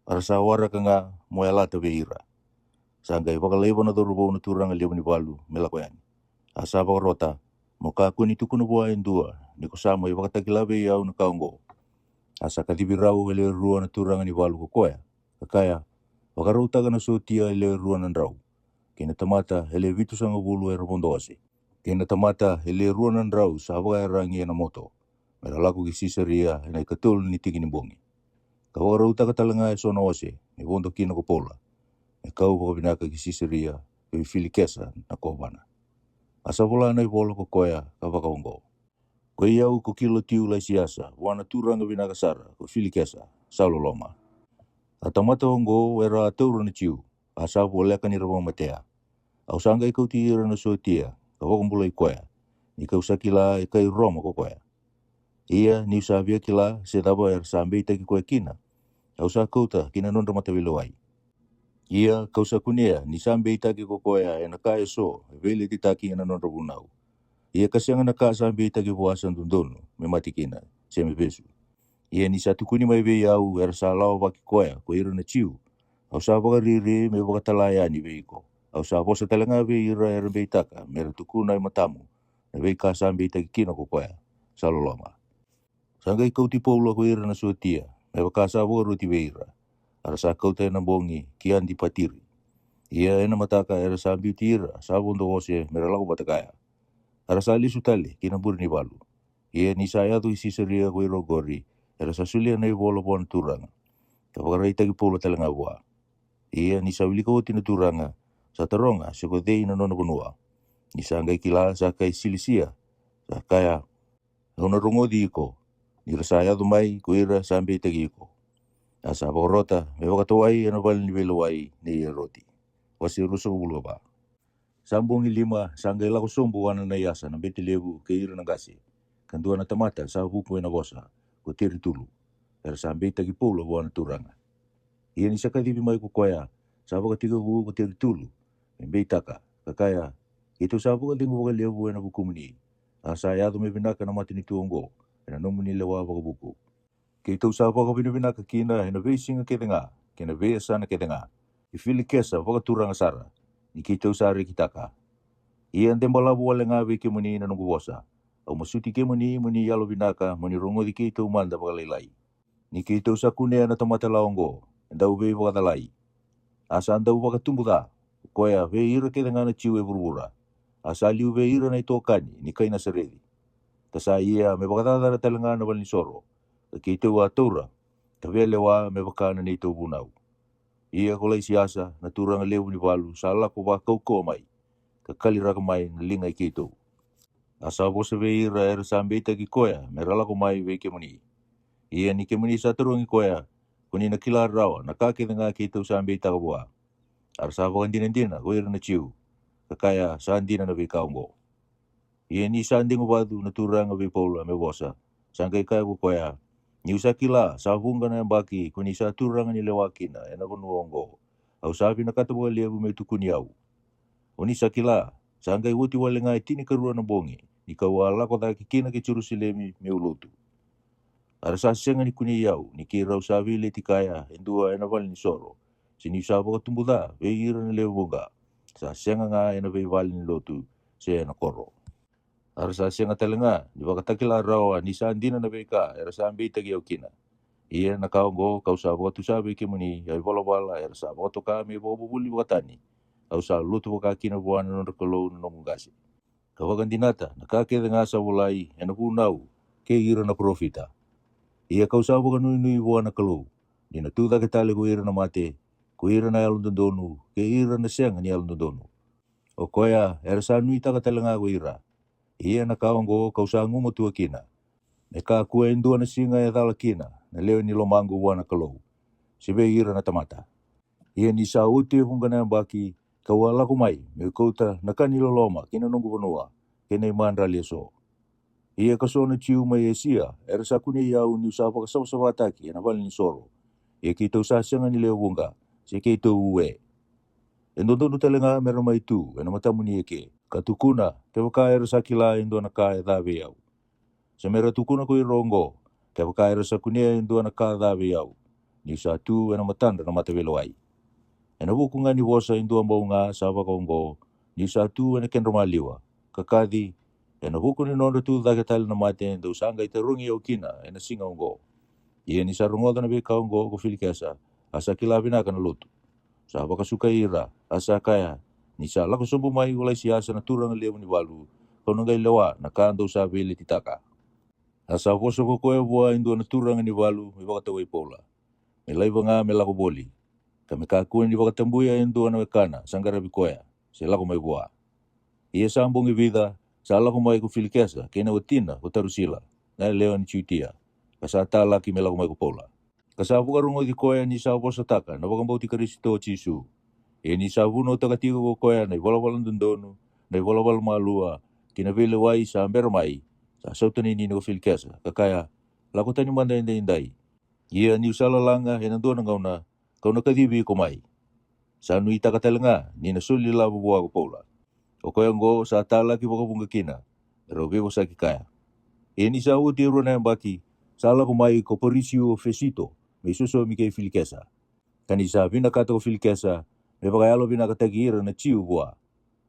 a ra sa waraka ga mo yalata vei ira. Sa qai vakalaiva na cauravou na turaga levu ni valu me lako yani. A sa vakarota, Mo kakua ni tukuna vua e dua ni ko sa mai vakatakila vei au na ka oqo. A sa kacivi rau e le rua na turaga ni valu ko koya, ka kaya, Vakarautaka na sotia e le rua na drau, kei na tamata e le vitusagavulu era vodo ose, kei na tamata e le rua na drau sa vakayaragi ena moto, me ra lako ki Sisaria ena ikatolu ni tiki ni bogi. Ka vakarautaka tale ga eso na ose me vodo kina ko Paula, me kau vakavinaka ki Sisaria, vei Filikesa na kovana. A sa vola na ivola ko koya ka vakaoqo, Koi au ko Kilotiu Laisiasa, vua na turaga vinaka sara ko Filikesa, sa loloma. A tamata oqo era a taura na Jiu, a sa voleka ni ra vakamatea. Au sa qai kauti ira na sotia ka vakabulai koya, ni ka'u sa kila e kai Roma ko koya. Ia ni'u sa via kila se cava era sa beitaki koya kina, au sa kauta ki na nodra mataveilewai. Ia ka'u sa kunea ni sa beitaki ko koya ena ka eso e veiletitaki ena nodra vunau. Ia ka sega na ka sa beitaki vua sa dodonu me mate kina, se me vesu. Ia ni sa tukuni mai vei au era sa lawavaki koya ko ira na Jiu, au sa vakariri me vakatala yani vei iko. Au sa vosa tale ga vei ira era beitaka me ra tukuna e matamu na veika sa beitaki kina ko koya, sa loloma. Sa qai kauti Paula ko ira na sotia, me vaka sa vakaroti vei ira. A ra sa kauta ena bogi ki Adipatiri. Ia ena mataka era sa biuti ira sa vodo ose me ra lako vata kaya. A ra sa lesu tale ki na bure ni valu. Ia ni sa yaco i Sisaria ko ira oqori, era sa solia na ivola vua na turaga, ka vakaraitaki Paula tale ga vua. Ia ni sa wilika oti na turaga, sa taroga se ko cei na nona vanua. Ni sa qai kila sa kai Silisia, sa kaya, Au na rogoci iko, ni ra sa yaco mai ko ira sa beitaki iko. A sa vakarota me vakatawai ena vale ni veilewai nei Eroti. Wase ruasagavulu ka va. Sa bogi lima sa qai lako sobu o Ananaiasa na bete levu kei ira na qase, ka dua na tamata sa vuku ena vosa, ko Teritulu, era sa beitaki Paula vua na turaga. Ia ni sa kacivi mai ko koya, sa vakatekivu ko Teritulu me beitaka, ka kaya, Keitou sa vakacegu vakalevu ena vukumuni, a sa yaco me vinaka na matanitu oqo ena nomuni lewa vakavuku. Keitou sa vakavinavinaka kina ena veisiga kece ga kei na veiyasana kece ga, i Filikesa vakaturaga sara, ni keitou sa rekitaka. Ia de balavu wale ga vei kemuni na noqu vosa. Au masuti kemuni mo ni yalovinaka mo ni rogoci keitou mada vakalailai, ni keitou sa kunea na tamata la oqo e dau veivakacalai. A sa dau vakatubu ca ko koya vei ira kece ga na Jiu e vuravura. A sa liu vei ira na itokani ni kai Nasareci. Ka sa ia me vakacacana tale ga na valenisoro, ka keitou a taura, ka via lewa me vaka na neitou vunau. Ia ko Laisiasa na turaga levu ni valu sa lako vakaukauwa mai, ka kaliraka mai na liga i keitou. A sa vosa vei ira era sa beitaki koya me ra lako mai vei kemuni. Ia ni kemuni sa tarogi koya, ko ni na kila rawa na ka kece ga keitou sa beitaka vua. A ra sa vakadinadina ko ira na Jiu, ka kaya sa dina na veika oqo. Ia ni sa degu vacu na turaga vei Paula me vosa, sa qai kaya ko koya, Ni'u sa kila sa vuqa na yabaki ko ni sa turaga ni lewa kina ena vanua oqo, au sa vinakata vakalevu me tukuni au. O ni sa kila, sa qai oti wale ga e tinikarua na bogi ni ka'u a lako cake kina ki Jerusalemi me'u lotu. A ra sa sega ni kunei au ni keirau sa veileti kaya e dua e na valenisoro, se ni'u sa vakatubu ca vei ira na lewe vuqa, sa sega ga e na veivale ni lotu se e na koro. A ra sa sega tale ga ni vakatakila rawa ni sa dina na veika era sa beitaki au kina. Ia na ka oqo ka'u sa vakatusa vei kemuni, a i valavala era sa vakatoka me ivakavuvuli vakatani, au sa lotu vaka kina vua na nodra Kalou na noqu qase, ka vakadinata na ka kece ga sa volai e na vunau kei ira na parofita. Ia ka'u sa vakanuinui vua na Kalou, ni na tu cake tale ko ira na mate, ko ira na yalododonu kei ira na sega ni yalododonu. O koya era sa nuitaka tale ga ko ira. Ia na ka oqo ka'u sa gumatua kina, me kakua e dua na siga e cala kina na lewe ni lomaqu vua na Kalou, se vei ira na tamata. Ia ni sa oti e vuqa na yabaki, ka'u a lako mai me'u kauta na ka ni loloma ki na noqu vanua, kei na i madrali e so. Ia ka so na Jiu mai Esia era sa kunei au ni'u sa vakasavasavataki e na valenisoro. Ia keitou sa sega ni lewe vuqa, se keitou ue. E dodonu tale ga me ra mai tu e na matamuni eke, ka tukuna kevaka era sa kila e dua na ka e ca vei au. Se me ra tukuna ko ira oqo, kevaka era sa kunea e dua na ka ca vei au, ni'u sa tu e na matadra na mataveilewai. E na vuku ga ni vosa e dua bau ga sa vakaoqo, ni'u sa tu e na kedra maliwa, ka kaci, e na vuku ni nodra tu cake tale na mate dou sa qai tarogi au kina e na siga oqo. Ia ni sa rogoca na veika oqo ko Filikesa, a sa kila vinaka na lotu, sa vakasukai ira, a sa kaya, ni sa lako sobu mai ko Laisiasa na turaga levu ni valu, ka'u na qai lewa na ka dou sa veiletitaka. A sa vosa ko koya vua e dua na turaga ni valu me vakatawai Paula, me laiva ga me lako voli, ka me kakua ni vakatabuya e dua na wekana sa qaravi koya, se lako mai vua. Ia sa bogi vica, sa lako mai ko Filikesa kei na watina ko Tarusila, na yalewa ni Jutia, ka sa talaki me lako mai ko Paula, ka sa vakarogoci koya ni sa vosataka na vakabauti Karisito Jisu. Ia ni sa vunautaka tiko ko koya na i valavala dodonu, na i valavala malua, ki na veilewai sa bera mai, sa sautaninini ko Filikesa, ka kaya, lako tani mada edaidai. Ia ni'u sa lalaga e na dua na gauna, ka'u na kacivi iko mai. Sa nuitaka tale ga ni na soli lavo vua ko Paula. O koya oqo sa talaki vakavuqa kina, me rau veivosaki kaya. Ia ni sa oti e rua na yabaki, sa lako mai ko Porisiu o Fesito, me i sosomi kei Filikesa. Ka ni sa vinakata ko Filikesa me vakayalovinakataki ira na Jiu vua,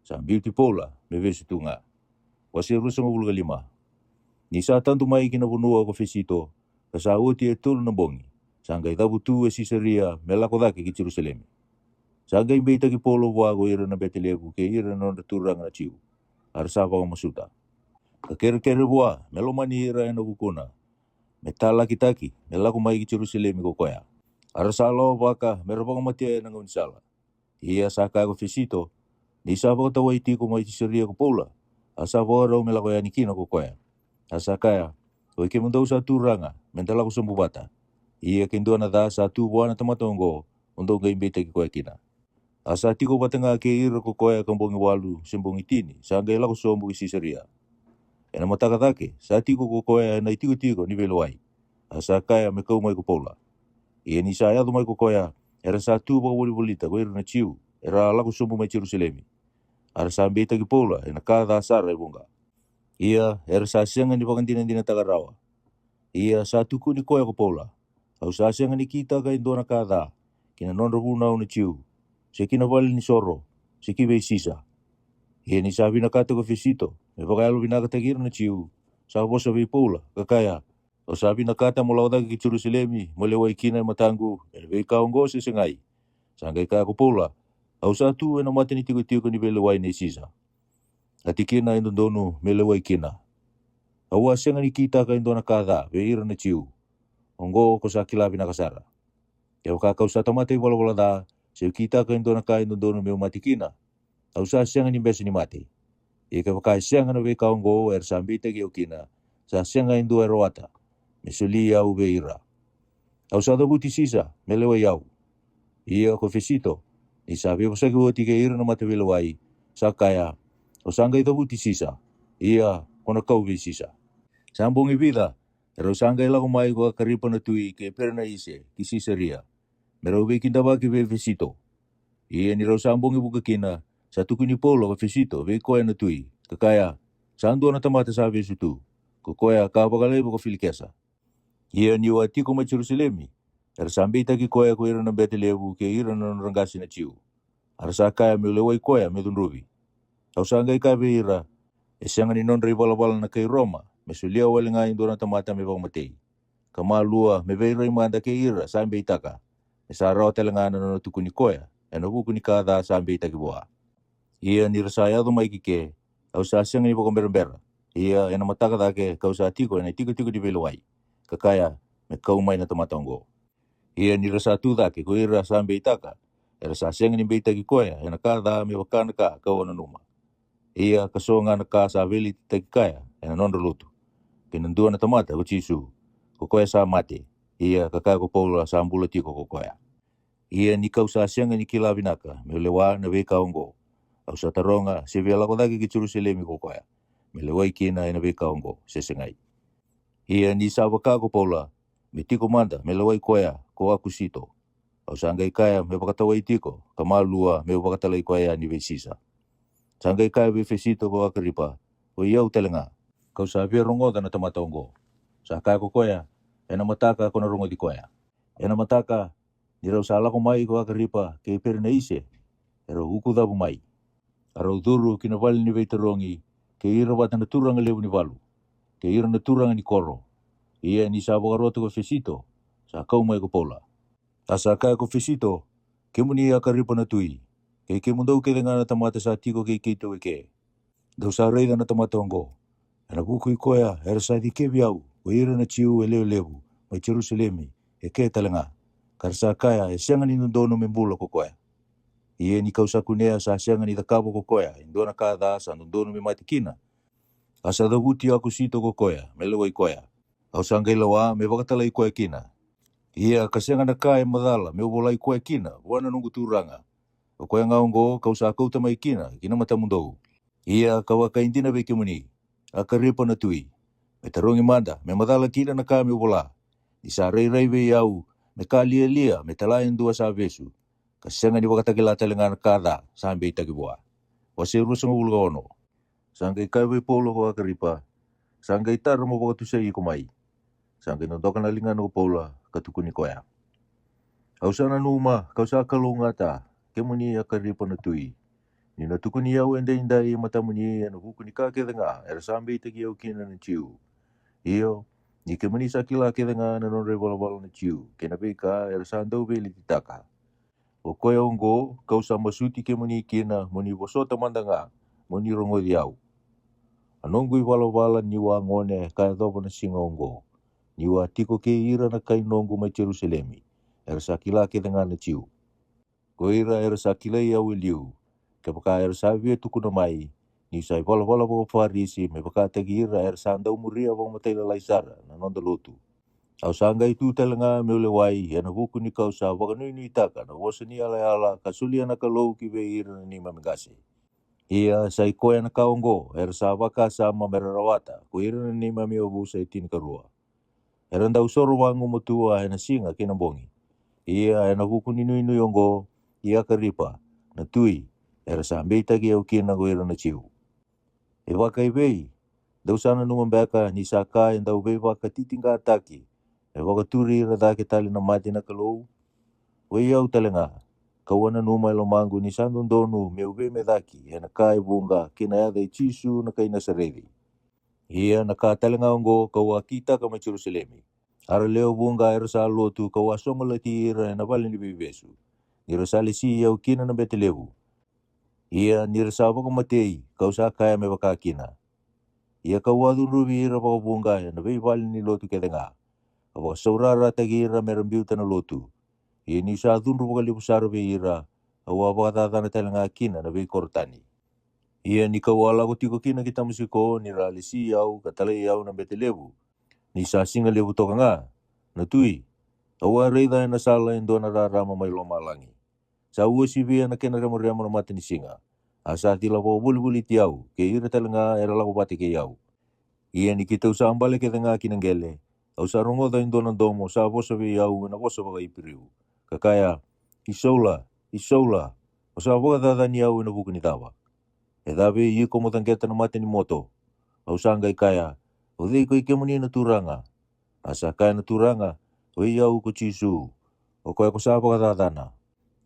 sa biuti Paula me vesu tu ga. Wase ruasagavulu ka lima. Ni sa tadu mai ki na vanua ko Fesito, ka sa oti e tolu na bogi, sa qai cavutu e Sisaria me lako cake ki Jerusalemi. Sa qai beitaki Paula vua ko ira na bete levu kei ira na nodra turaga na Jiu, a ra sa vakamasuta, ka kerekere vua me lomani ira e na vukuna, me talakitaki me lako mai ki Jerusalemi ko koya. A ra sa lawavaka me ra vakamatea e na gaunisala. Ia sa kaya ko Fesito, ni sa vakatawai tiko mai Sisaria ko Paula, a sa vakarau me lako yani kina ko koya. A sa kaya, oi kemudou sa turaga, me da lako sobu vata. Ia ke dua na ca sa tu vua na tamata oqo, mo dou qai beitaki koya kina. A sa tiko vata ga kei ira ko koya ka bogi walu se bogi tini sa qai lako sobu ki Sisaria. E na mataka cake sa tiko ko koya e na i tikotiko ni veilewai, a sa kaya me kau mai ko Paula. Ia ni sa yaco mai ko koya, era sa tu vakavolivolita ko ira na Jiu era a lako sobu mai Jerusalemi, a ra sa beitaki Paula e na ka ca sara e vuqa. Ia era sa sega ni vakadinadinataka rawa. Ia sa tukuni koya ko Paula, au sa sega ni kitaka e dua na ka ca ki na nodra vunau na Jiu, se ki na vale ni soro, se ki vei Sisa. Ia ni sa vinakata ko Fesito me vakayalovinakataki ira na Jiu, sa vosa vei Paula, ka kaya, o sa vinakata mo lako cake ki Jerusalemi mo lewai kina e mataqu e na veika oqo se segai? Sa qai kaya ko Paula, au sa tu e na mata ni tikotiko ni veilewai nei Sisa. A tikina e dodonu me lewai kina. Au a sega ni kitaka e dua na ka ca vei ira na Jiu. Oqo ko sa kila vinaka sara. Kevaka kau sa tamata i valavala ca, se u kitaka e dua na ka e dodonu meu mate kina, au sa sega ni bese ni mate. Ia kevaka e sega na veika oqo era sa beitaki au kina, sa sega e dua e rawata me soli au vei ira. Au sa cavuti Sisa me lewai au. Ia ko Fesito, ni sa veivosaki oti kei ira na mataveilewai, sa kaya, o sa qai cavuti Sisa. Ia ko na kau vei Sisa. Sa bogi vica, e rau sa qai lako mai ko Akaripa na tui kei Perenaise ki Sisaria, me rau veikidavaki vei Fesito. Ia ni rau sa bogi vuka kina, sa tukuni Paula ko Fesito vei koya na tui, ka kaya, sa dua na tamata sa vesu tu, ko koya ka vakalaiva ko Filikesa. Ia ni'u a tiko mai Jerusalemi, era sa beitaki koya ko ira na bete levu kei ira na nodra qase na Jiu. A ra sa kaya me'u lewai koya me cudruvi. Au sa qai kaya vei ira, e sega ni nodra ivalavala na kai Roma me solia wale ga e dua na tamata me vakamatei, ka malua me vei ira mada kei ira sa beitaka, me sa rawa tale ga na nona tukuni koya ena vuku ni ka ca sa beitaki vua. Ia ni ra sa yaco mai ki ke, au sa sega ni vakaberabera. Ia ena mataka cake ka'u sa tiko ena itikotiko ni veilewai, ka kaya, me kau mai na tamata oqo. Ia ni ra sa tu cake ko ira sa beitaka, era sa sega ni beitaki koya ena ka ca me vaka na ka ka'u a nanuma. Ia ka so ga na ka sa veiletitaki kaya ena nodra lotu, kei na dua na tamata ko Jisu, ko koya sa mate, ia ka kaya ko Paula sa bula tiko ko koya. Ia ni ka'u sa sega ni kila vinaka me'u lewa na veika oqo, au sa taroga se via lako cake ki Jerusalemi ko koya, me lewai kina ena veika oqo, se segai. Ia ni sa vaka ko Paula, me tiko mada me lewai koya ko Akusito, au sa qai kaya me vakatawai tiko, ka malua me'u vakatalai koya yani vei Sisa. Sa qai kaya vei Fesito ko Akaripa, o i au tale ga, ka'u sa via rogoca na tamata oqo. Sa kaya ko koya, ena mataka ko na rogoci koya. Ena mataka, ni rau sa lako mai ko Akaripa kei Perenaise, e rau ukucavu mai. A rau curu ki na vale ni veitarogi, kei ira vata na turaga levu ni valu, kei ira na turaga ni koro. Ia ni sa vakarota ko Fesito, sa kau mai ko Paula. A sa kaya ko Fesito, kemuni Akaripa na tui, kei kemudou kece ga na tamata sa tiko kei keitou eke, dou sa raica na tamata oqo. Ena vuku i koya era sa cikevi au ko ira na Jiu e lewe levu mai Jerusalemi, e ke tale ga, ka ra sa kaya e sega ni dodonu me bula ko koya. Ia ni ka'u sa kunea sa sega ni cakava ko koya e dua na ka ca sa dodonu me mate kina, a sa cavuti Akusito ko koya me lewai koya, au sa qai lewa me vakatalai koya kina. Ia ka sega na ka e macala me'u volai koya kina vua na noqu turaga, o koya ga oqo ka'u sa kauta mai kina ki na matamudou. Ia ka vakaidina vei kemuni, Akaripa na tui, me tarogi mada me macala kina na ka me'u vola, ni sa rairai vei au me ka lialia me tala e dua sa vesu, ka sega ni vakatakila tale ga na ka ca sa beitaki vua. Wase ruasagavulu ka ono. Sa qai kaya vei Paula ko Akaripa, sa qai tara mo vakatusai iko mai. Sa qai dodoka na ligana ko Paula ka tukuni koya, au sa nanuma ka'u sa kalougata, kemuni Akaripa na tui, ni na tukuni au edaidai e matamuni ena vuku ni ka kece ga era sa beitaki au kina na Jiu. Io, ni kemuni sa kila kece ga na nodra ivalavala na Jiu kei na veika era sa dau veiletitaka. O koya oqo ka'u sa masuti kemuni kina mo ni vosota mada ga mo ni rogoci au. A noqu ivalavala ni'u a gone ka yacova na siga oqo, ni'u a tiko kei ira na kai noqu mai Jerusalemi, era sa kila kece ga na Jiu. Ko ira era sa kilai au e liu, kevaka era sa via tukuna mai, ni'u sa ivalavala vakaFarisi me vakataki ira era sa dau muria vakamatailalai sara na noda lotu. Au sa qai tu tale ga me'u lewai ena vuku ni ka'u sa vakanuinuitaka na vosa ni yalayala ka solia na Kalou ki vei ira na neimami qase. Ia sa i koya na ka oqo era sa vakasama me ra rawata ko ira na neimami yavusa e tinikarua. Era dau soro vagumatua ena siga kei na bogi. Ia ena vuku ni nuinui oqo, i Akaripa na tui, era sa beitaki au kina ko ira na Jiu. E vakaevei, dou sa nanuma beka ni sa ka e dau veivakatitiqataki me vakaturi ira cake tale na mate na Kalou? O i au tale ga, ka'u a nanuma e lomaqu ni sa dodonu me'u veimecaki ena ka e vuqa ki na yaca i Jisu na kai Nasareci. Ia na ka tale ga oqo ka'u a kitaka mai Jerusalemi, a ra lewe vuqa era sa lotu ka'u a sogolati ira ena vale ni veivesu, ni ra sa lesi au kina na bete levu. Ia ni ra sa vakamatei ka'u sa kaya me vaka kina. Ia ka'u a cudruvi ira vakavuqa ena veivale ni lotu kece ga, ka vakasaurarataki ira me ra biuta na lotu. Ia ni'u sa cudru vakalevu sara vei ira, au a vakacacana tale ga kina na veikoro tani. Ia ni ka'u a lako tiko kina ki Tamasiko, ni ra lesi au ka talai au na bete levu, ni sa siga levu toka ga, na tui, au a raica ena sala e dua na rarama mai lomalagi. Sa uasivia na kena remoremo na matanisiga, a sa cila vakavolivoliti au kei ira tale ga era lako vata kei au. Ia ni keitou sa bale kece ga ki na qele, au sa rogoca e dua na domo sa vosa vei au ena vosa vakaIperiu, ka kaya, I Saula, I Saula, o sa vakacacani au ena vuku ni cava? E cava e iko mo caqeta na mata ni moto? Au sa qai kaya, o cei ko i kemuni na Turaga? A sa kaya na Turaga, Oi au ko Jisu, o koya ko sa vakacacana.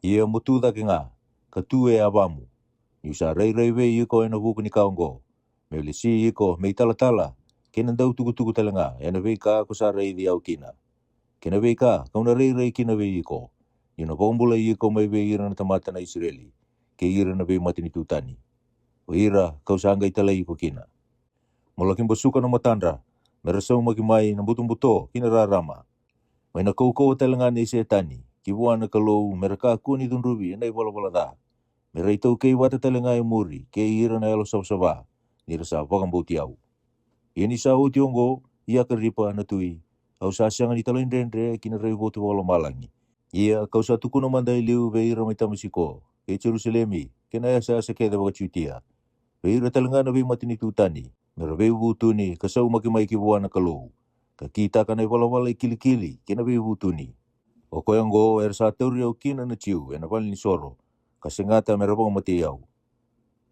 Ia mo tu cake ga, ka tu e yavamu, ni'u sa rairai vei iko e na vuku ni ka oqo, me'u lesi iko me'u talatala, kei na dautukutuku tale ga e na veika ko sa raici au kina, kei na veika ka'u na rairai kina vei iko, ni'u na vakabulai iko mai vei ira na tamata na Isireli, kei ira na veimatanitu tani, o ira ka'u sa qai talai iko kina. Mo la'ki basuka na matadra, me ra saumaki mai na butobuto ki na rarama, mai na kaukauwa tale ga nei Setani, ki vua na Kalou, me ra kakua ni cudruvi e na i valavala ca, me ra i taukei vata tale ga e muri kei ira na yalo savasava, ni ra sa vakabauti au. Ia ni sa oti oqo, i Akaripa na tui, au sa sega ni talaidredre ki na raivotu vakalomalagi. Ia ka'u sa tukuna mada e liu vei ira mai Tamasiko, kei Jerusalemi, kei na yasayasa kece vakaJutia, vei ira tale ga na veimatanitu tani, me ra veivutuni ka saumaki mai ki vua na Kalou, ka kitaka na i valavala i kilikili kei na veivutuni. O koya oqo era sa tauri au kina na Jiu e na valenisoro, ka segata me ra vakamatei au.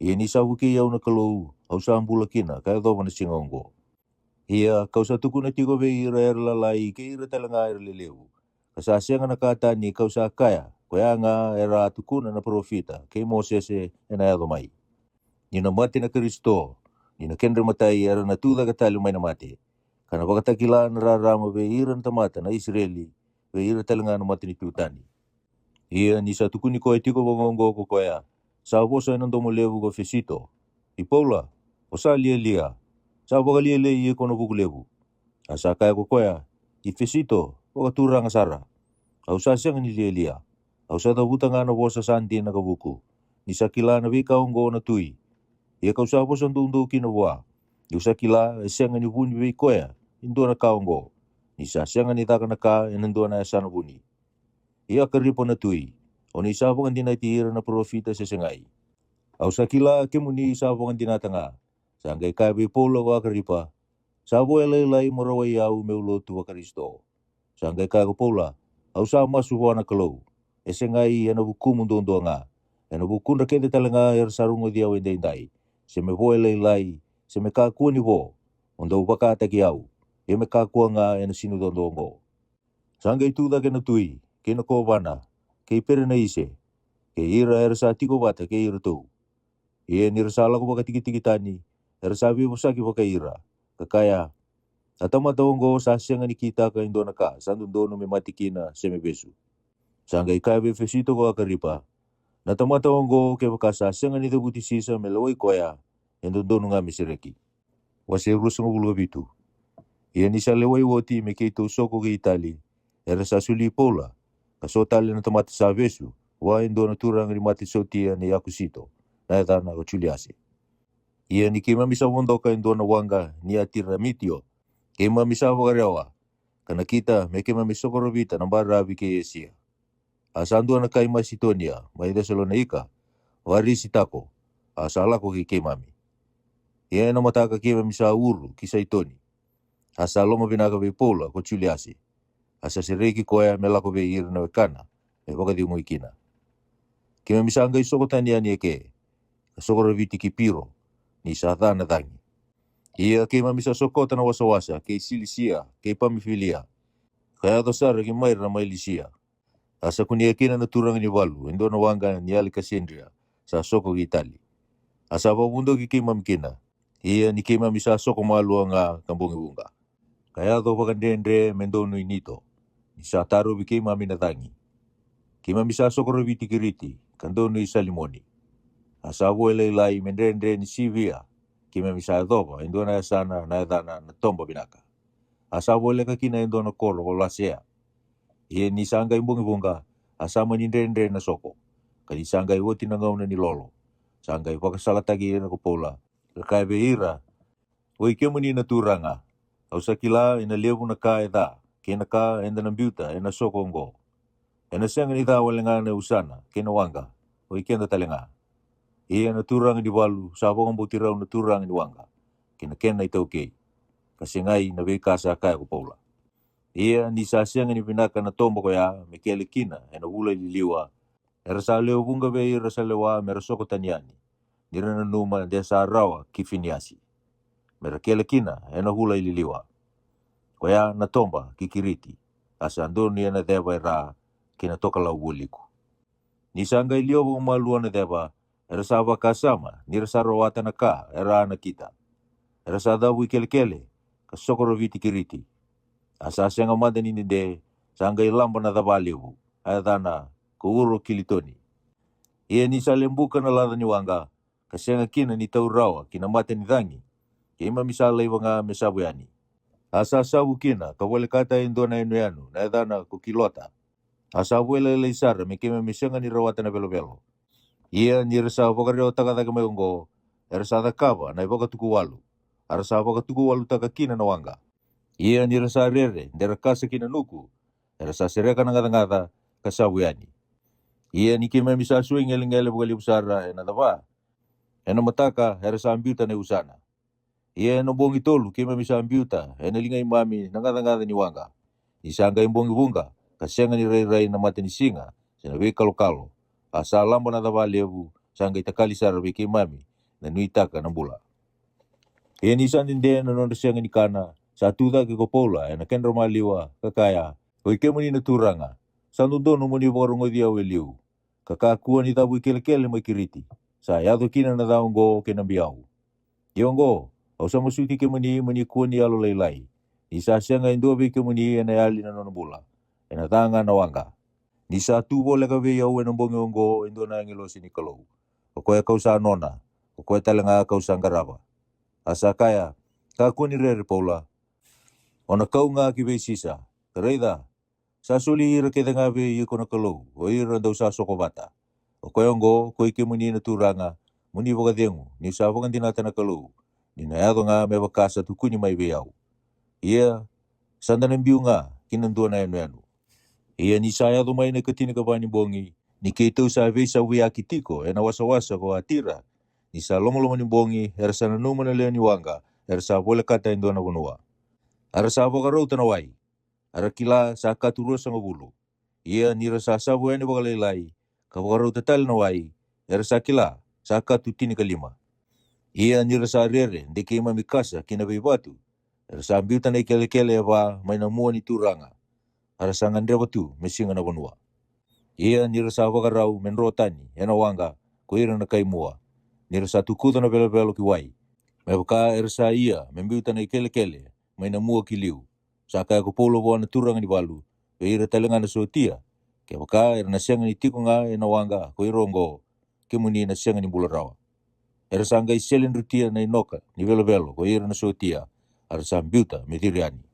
Ia ni sa vukei au na Kalou, au sa bula kina ka yacova na siga oqo. Ia ka'u sa tukuna tiko vei ira era lalai kei ira tale ga era lelevu, ka sa sega na ka tani ka'u sa kaya, koya ga era a tukuna na parofita kei Mosese e na yaco mai, ni na mate na Karisito, ni na kedra matai era na tu cake tale mai na mate, ka na vakatakila na rarama vei ira na tamata na Isireli, vei ira tale ga na matanitu tani. Ia ni sa tukuni koya tiko vakaoqo ko koya, sa vosa e na domo levu ko Fesito, I Paula, o sa lialia, sa vakalialiai iko na vuku levu. A sa kaya ko koya, I Fesito, vakaturaga sara, au sa sega ni lialia, au sa cavuta ga na vosa sa dina ka vuku, ni sa kila na veika oqo na tui. Ia ka'u sa vosa doudou kina vua, ni'u sa kila e sega ni vuni vei koya e dua na ka oqo, ni sa sega ni caka na ka e na dua na yasana vuni. I Akaripa na tui, o ni sa vakadinati ira na parofita se segai? Au sa kila kemuni sa vakadinata ga. Sa qai kaya vei Paula ko Akaripa, sa vo e lailai mo rawai au me'u lotu vaKarisito. Sa qai kaya ko Paula, au sa masu vua na Kalou, e segai e na vukumu duadua ga, e na vukudra kece tale ga era sa rogoci au e daidai, se me vo e lailai, se me kakua ni vo, mo dou vakataki au, ia me kakua ga e na sinucodo oqo. Sa qai tu cake na tui, kei na kovana, kei Perenaise, kei ira era sa tiko vata kei iratou. Ia ni ra sa lako vakatikitiki tani, era sa veivosaki vakai ira, ka kaya, na tamata oqo sa sega ni kitaka e dua na ka sa dodonu me mate kina se me vesu. Sa qai kaya vei Fesito ko Akaripa, na tamata oqo kevaka sa sega ni cavuti Sisa me lewai koya, e dodonu ga me sereki. Wase ruasagavulu ka vitu. Ia ni sa lewai oti me keitou soko ki Itali, era sa soli Paula, ka so tale na tamata sa vesu, vua e dua na turaga ni mate sotia nei Akusito, na yacana ko Juliase. Ia ni keimami sa vodoka e dua na waqa ni Atiramitio, keimami sa vakarewa, ka nakita me keimami sokorovita na baravi kei Esia. A sa dua na kai Masitonia mai Cesalonaika, o Arisitako, a sa lako kei keimami. Ia e na mataka keimami sa uru ki Saitoni. A sa loma vinaka vei Paula ko Juliase, a sa sereki koya me lako vei ira na wekana, me vakacegui kina. Keimami sa qai soko tani yani eke, ka sokoroviti Kipiro, ni sa ca na cagi. Ia keimami sa sokota na wasawasa kei Silisia kei Pamifilia, ka yaco sara ki Maira mai Lisia. A sa kunea kina na turaga ni valu e dua na waqa ni Alekasandria, sa soko ki Itali. A sa vakavodoki keimami kina. Ia ni keimami sa soko malua ga ka bogi vuqa, ka yaco vakadredre me donui Nito, ni sa tarovi keimami na cagi. Keimami sa sokoroviti Kiriti, ka donui Salimoni. A sa vo e lailai me dredre ni sivia, keimami sa yacova e dua na yasana na yacana na Toba Vinaka. A sa voleka kina e dua na koro ko Lasea. Ia ni sa qai bogi vuqa, a sa mani dredre na soko, ka ni sa qai oti na gauna ni lolo, sa qai vakasalataki ira ko Paula, ka kaya vei ira, oi kemuni na turaga, au sa kila e na levu na ka e ca kei na ka eda na biuta e na soko oqo. E na sega ni ca wale ga na usana kei na waqa, oi keda tale ga. Ia na turaga ni valu sa vakabauti rau na turaga ni waqa kei na kena itaukei, ka segai na veika sa kaya ko Paula. Ia ni sa sega ni vinaka na toba koya me kele kina e na vula i liliwa, era sa lewe vuqa vei ira sa lewa me ra soko tani yani, ni ra nanuma de sa rawa ki Finiasi, me ra kele kina e na vula i liliwa. ko ya na toba ki Kiriti, a sa donu e na ceva e ra ki na tokalau vualiku. Ni sa qai liwa vakamalua na ceva, era sa vakasama ni ra sa rawata na ka era a nakita. Era sa cavu i kelekele ka sokoroviti Kiriti. A sa sega mada ni dede, sa qai laba na cava levu, a yacana ko Uro Kilitoni. Ia ni sa lebuka na laca ni waqa, ka sega kina ni tau rawa ki na mata ni cagi, keimami sa laiva ga me savu yani. A sa savu kina ka volekata e dua na yanuyanu na yacana ko Kilota. A sa vua e lailai sara me keimami sega ni rawata na velovelo. Ia ni ra sa vakarewataka cake mai oqo, era sa cakava na ivakatukuwalu, a ra sa vakatukuwalutaka kina na waqa. Ia ni ra sa rere de ra kasa ki na nuku, era sa sereka na gacagaca ka savu yani. Ia ni keimami sa sui gelegele vakalevu sara e na cava, e na mataka era sa biuta na iusana. Ia e na bogi tolu keimami sa biuta e na liga i mami na gacagaca ni waqa. Ni sa qai bogi vuqa, ka sega ni rairai na mata ni siga se na veikalokalo, a sa laba na cava levu, sa qai takali sara vei keimami na nuitaka na bula. Ia ni sa dede na nodra sega ni kana, sa tu cake ko Paula e na kedra maliwa ka kaya, Oi kemuni na turaga, sa dodonu mo ni vakarogoci au e liu, ka kakua ni cavu i kelekele mai Kiriti, sa yaco kina na ca oqo kei na biau. Ia oqo, au sa masuti kemuni mo ni kua ni yalolailai, ni sa sega e dua vei kemuni e na yali na nona bula e na ca ga na waqa. Ni sa tu voleka vei au e na bogi oqo e dua na agilosi ni Kalou, o koya ka'u sa nona, o koya tale ga ka'u sa qarava. A sa kaya, Kakua ni rere, Paula, o na kau ga ki vei Sisa, ka raica, sa soli ira kece ga vei iko na Kalou, o ira dou sa soko vata. O koya oqo, koi kemuni na turaga, mo ni vakacegu ni'u sa vakadinata na Kalou, ni na yaco ga me vaka sa tukuni mai vei au. Ia sa da na biu ga ki na dua na yanuyanu. Ia ni sa yaco mai na ikatinikava ni bogi, ni keitou sa veisavuyaki tiko e na wasawasa ko Atira, ni sa lomaloma ni bogi era sa nanuma na lewe ni waqa era sa volekata e dua na vanua. A ra sa vakarauta na wai, a ra kila sa katu ruasagavulu. Ia ni ra sa savu yani vakalailai, ka vakarauta tale na wai, era sa kila sa katu tinikalima. Ia ni ra sa rere de keimami kasa ki na veivatu, era sa biuta na ikelekele e va mai na mua ni turaga, a ra sa gadreva tu me siga na vanua. Ia ni ra sa vakarau me dro tani e na waqa ko ira na kai mua, ni ra sa tukuca na velovelo ki wai, me vaka era sa ia me biuta na ikelekele mai na mua ki liu. Sa kaya ko Paula vua na turaga ni valu, vei ira tale ga na sotia, Kevaka era na sega ni tiko ga e na waqa ko ira oqo, kemuni na sega ni bula rawa. Era sa qai sele drutia na inoka ni velovelo ko ira na sotia, a ra sa biuta me ciri yani.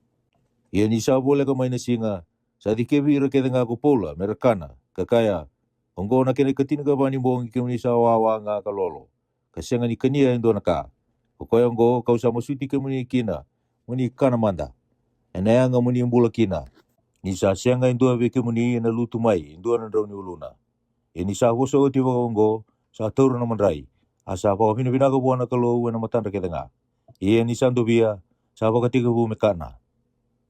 Ia ni sa voleka mai na siga, sa cikevi ira kece ga ko Paula me ra kana, ka kaya, Oqo na kena ikatinikava ni bogi kemuni sa wawa ga ka lolo, ka sega ni kania e dua na ka. O koya oqo ka'u sa masuti kemuni kina, mo ni kana mada, e na yaga mo ni bula kina, ni sa sega e dua vei kemuni e na lutu mai e dua na drau ni uluna. Ia ni sa vosa oti vakaoqo, sa taura na madrai, a sa vakavinavinaka vua na Kalou e na matadra kece ga. Ia ni sa dovia, sa vakatekivu me kana.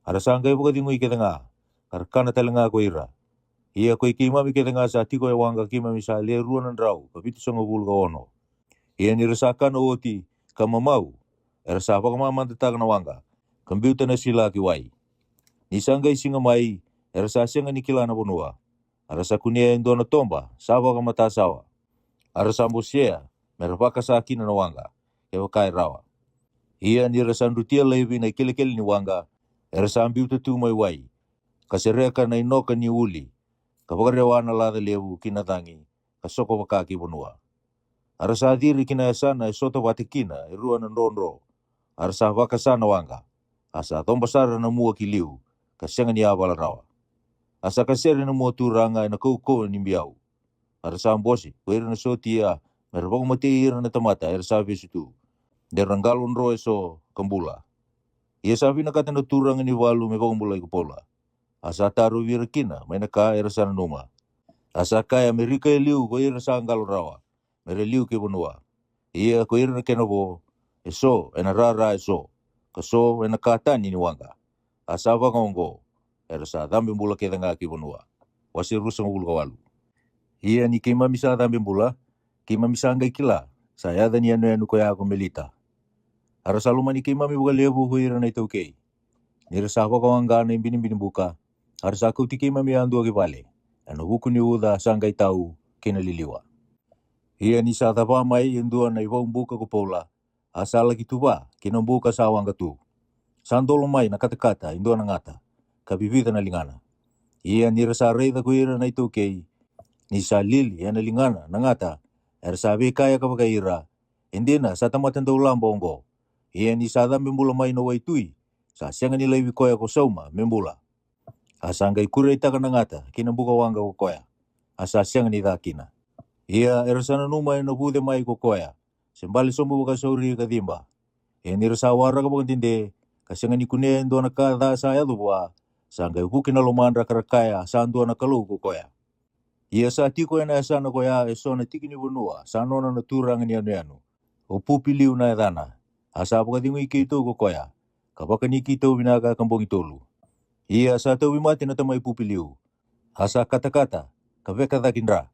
A ra sa qai vakacegui kece ga, ka ra kana tale ga ko ira. Ia koi keimami kece ga sa tiko e waqa keimami sa le rua na drau ka vitusagavulu ka ono. Ia ni ra sa kana oti ka mamau, era sa vakamamadataka na waqa, ka biuta na sila ki wai. Ni sa qai siga mai, era sa sega ni kila na vanua, a ra sa kunea e dua na toba sa vakamatasawa, a ra sa bosea me ra vakasa kina na waqa, kevaka e rawa. Ia ni ra sa drutia laivi na ikelekele ni waqa, era sa biuta tu mai wai, ka sereka na inoka ni uli, ka vakarewa na laca levu ki na cagi, ka soko vaka ki vanua. A ra sa ciri ki na yasana e sota vata kina e rua na drodro, a ra sa vakasa na waqa, a sa coba sara na mua ki liu, ka sega ni yavala rawa. A sa kasere na mua turaga e na kaukauwa ni biau. A ra sa bose ko ira na sotia me ra vakamatei ira na tamata era sa vesu tu, de ra qalo dro e so ka bula. Ia sa vinakata na turaga ni valu me vakabulai ko Paula, a sa tarovi ira kina mai na ka era sa nanuma. A sa kaya me rika e liu ko ira sa qalo rawa, me ra liu ki vanua. Ia ko ira na kena vo, e so e na rara e so, ka so e na ka tani ni waqa. A sa vakaoqo, era sa cabe bula kece ga ki vanua. Wase ruasagavulu ka walu. Ia ni keimami sa cabe bula, keimami sa qai kila sa yaca ni yanuyanu ko ya ko Melita. A ra sa lomani keimami vakalevu ko ira na itaukei. Ni ra sa vakawaqa na ibinibini buka, a ra sa kauti keimami yadua ki vale, ena vuku ni uca sa qai tau kei na liliwa. Ia ni sa cava mai e dua na ivau buka ko Paula, a sa laki tuva ki na buka sa waqa tu. Sa dolo mai na katakata e dua na gata, ka vivica na ligana. Ia ni ra sa raica ko ira na itaukei ni sa lili ena ligana na gata, era sa veikayaka vakai ira, "E dina sa tamata daulaba oqo." Ia ni sa cabe bula mai na waitui, sa sega ni laivi koya ko sauma me bula. A sa qai kureitaka na gata ki na buka waqa ko koya, a sa sega ni ca kina. Ia era sa nanuma ena vuce mai ko koya, se bale sobu vakasauri ka ciba. Ia ni ra sa waraka vakadede, ka sega ni kunea e dua na ka ca sa yaco vua, sa qai vuki na lomadra ka ra kaya sa dua na kalou ko koya. Ia sa tiko ena yasana koya eso na tiki ni vanua sa nona na turaga ni yanuyanu, o Pupiliu na yacana. A sa vakacegui keitou ko koya, ka vakani keitou vinaka ka bogi tolu. Ia sa tauvimate na tamai Pupiliu, a sa katakata ka veka cake dra.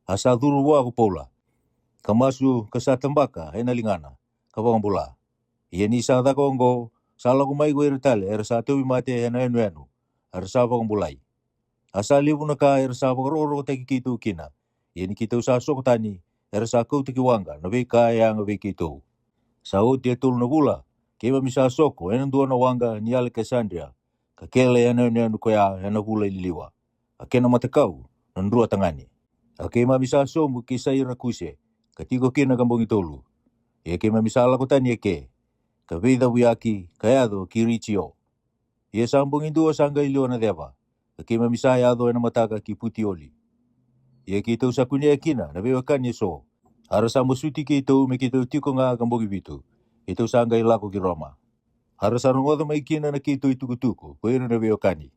A sa curu vua ko Paula, ka masu ka sa tabaka ena ligana, ka vakabula. Ia ni sa caka oqo, sa lako mai ko ira tale era sa tauvimate ena yanuyanu, a ra sa vakabulai. A sa levu na ka era sa vakarokorokotaki keitou kina. Ia ni keitou sa soko tani, era sa kauta ki waqa na veika e yaga vei keitou. Sa oti e tolu na vula, keimami sa soko ena dua na waqa ni Alekesandria, ka kele ena yanuyanu koya ena vula i liliwa. A kena matakau na drua tagane. A keimami sa sobu ki Sairakuse, ka tiko kina ka bogi tolu. Ia keimami sa lako tani eke, ka veicavuyaki ka yaco ki Ritio. Ia sa bogi dua sa qai liwa na ceva, ka keimami sa yaco ena mataka ki Putioli. Ia keitou sa kunea kina na veiwekani eso, a ra sa masuti keitou me keitou tiko ga ka bogi vitu, keitou sa qai lako ki Roma. A ra sa rogoca mai kina na keitou itukutuku ko ira na veiwekani,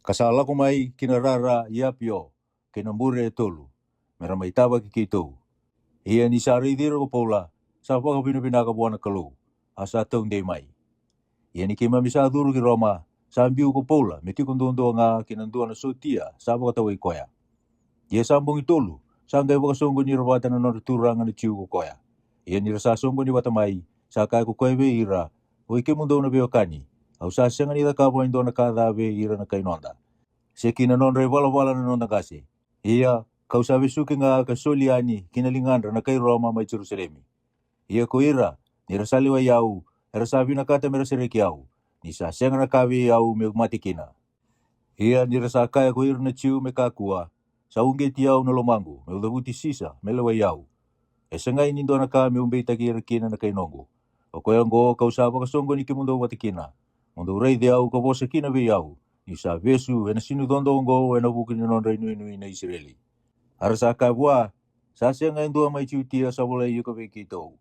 ka sa lako mai ki na rara i Apio kei na bure e tolu, me ra mai tavaki keitou. Ia ni sa raici ira ko Paula, sa vakavinavinaka vua na Kalou, a sa taudei mai. Ia ni keimami sa curu ki Roma, sa biu ko Paula me tiko duadua ga ki na dua na sotia sa vakatawai koya. Ia sa bogi tolu sa qai vakasoqoni ira vata na nodra turaga na Jiu ko koya. Ia ni ra sa soqoni vata mai, sa kaya ko koya vei ira, "Oi kemudou na veiwekani, au sa sega ni cakava e dua na ka ca vei ira na kai noda, se ki na nodra ivalavala na noda qase. Ia kau sa vesuki ga ka soli yani ki na ligadra na kai Roma mai Jerusalemi. Ia ko ira, ni ra sa lewai au, era sa vinakata me ra sereki au, ni sa sega na ka vei au meu mate kina." Ia ni ra sa kaya ko ira na Jiu me kakua, "Sa uqeti au na lomaqu meu cavuti Sisa me lewai au. E segai ni dua na ka meu beitaki ira kina na kai noqu. O koya oqo kau sa vakasoqoni kemudou vata kina. Mo dou raici au ka vosa kina vei au, ni sa vesu ena sinucodo oqo ena vuku ni nodra inuinui na Isireli." A ra sa kaya vua, "Sa sega e dua mai Jutia sa volai iko vei keitou.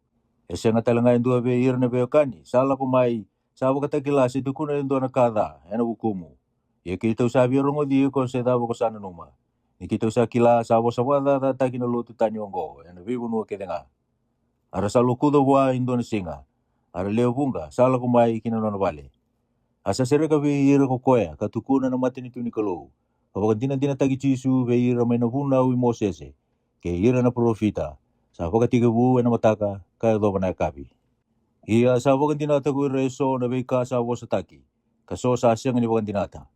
E sega tale ga e dua vei ira na veiwekani sa lako mai sa vakatakila se tukuna e dua na ka ca ena vukumu. Ia keitou sa via rogoci iko se cava ko sa nanuma. Ni keitou sa kila sa vosa vakacacataki na lotu tani oqo ena veivanua kece ga." A ra sa lokuca vua e dua na siga, a ra lewe vuqa sa lako mai ki na nona vale. A sa sereka vei ira ko koya ka tukuna na matanitu ni Kalou, ka vakadinadinataki Jisu vei ira mai na vunau i Mosese kei ira na parofita, sa vakatekivu ena mataka ka yacova na yakavi. Ia sa vakadinata ko ira eso na veika sa vosataki, ka so sa sega ni vakadinata.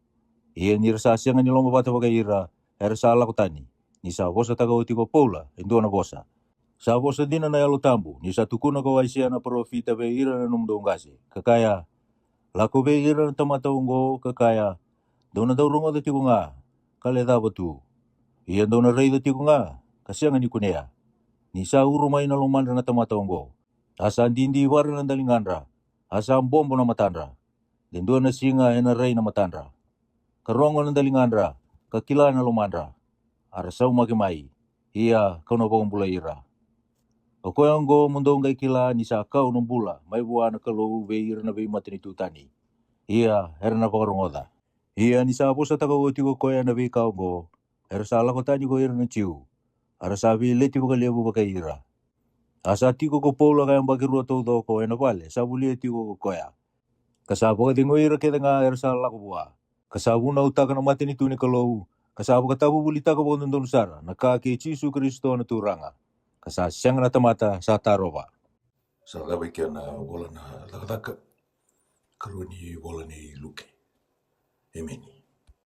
Ia ni ra sa sega ni lomavata vakai ira, era sa lako tani, ni sa vosataka oti ko Paula e dua na vosa. Sa vosa dina na Yalo Tabu ni sa tukuna ko Aisea na parofita vei ira na nomudou qase, ka kaya, "Lako vei ira na tamata oqo ka kaya, 'Dou na dau rogoca tiko ga, ka lecava tu. Ia dou na raica tiko ga, ka sega ni kunea. Ni sa uru mai na lomadra na tamata oqo. A sa didivara na daligadra, a sa bobo na matadra. De dua na siga ena rai na matadra, ka rogo na daligadra, ka kila na lomadra. A ra saumaki mai, ia kau na vakabulai ira.' O koya oqo mo dou qai kila ni sa kau na bula mai vua na Kalou vei ira na veimatanitu tani, ia era na vakarogoca." Ia ni sa vosataka oti ko koya na veika oqo, era sa lako tani ko ira na Jiu, a ra sa veileti vakalevu vakai ira. A sa tiko ko Paula ka yabaki rua taucoko ena vale sa volia tiko ko koya, ka sa vakacegui ira kece ga era sa lako vua, ka sa vunautaka na matanitu ni Kalou, ka sa vakatavuvulitaka vakadodonu sara na ka kei Jisu Karisito na Turaga, ka sa sega na tamata sa tarova. Sa cava i kea na vola na Cakacaka, karua ni vola nei Luke. Emeni.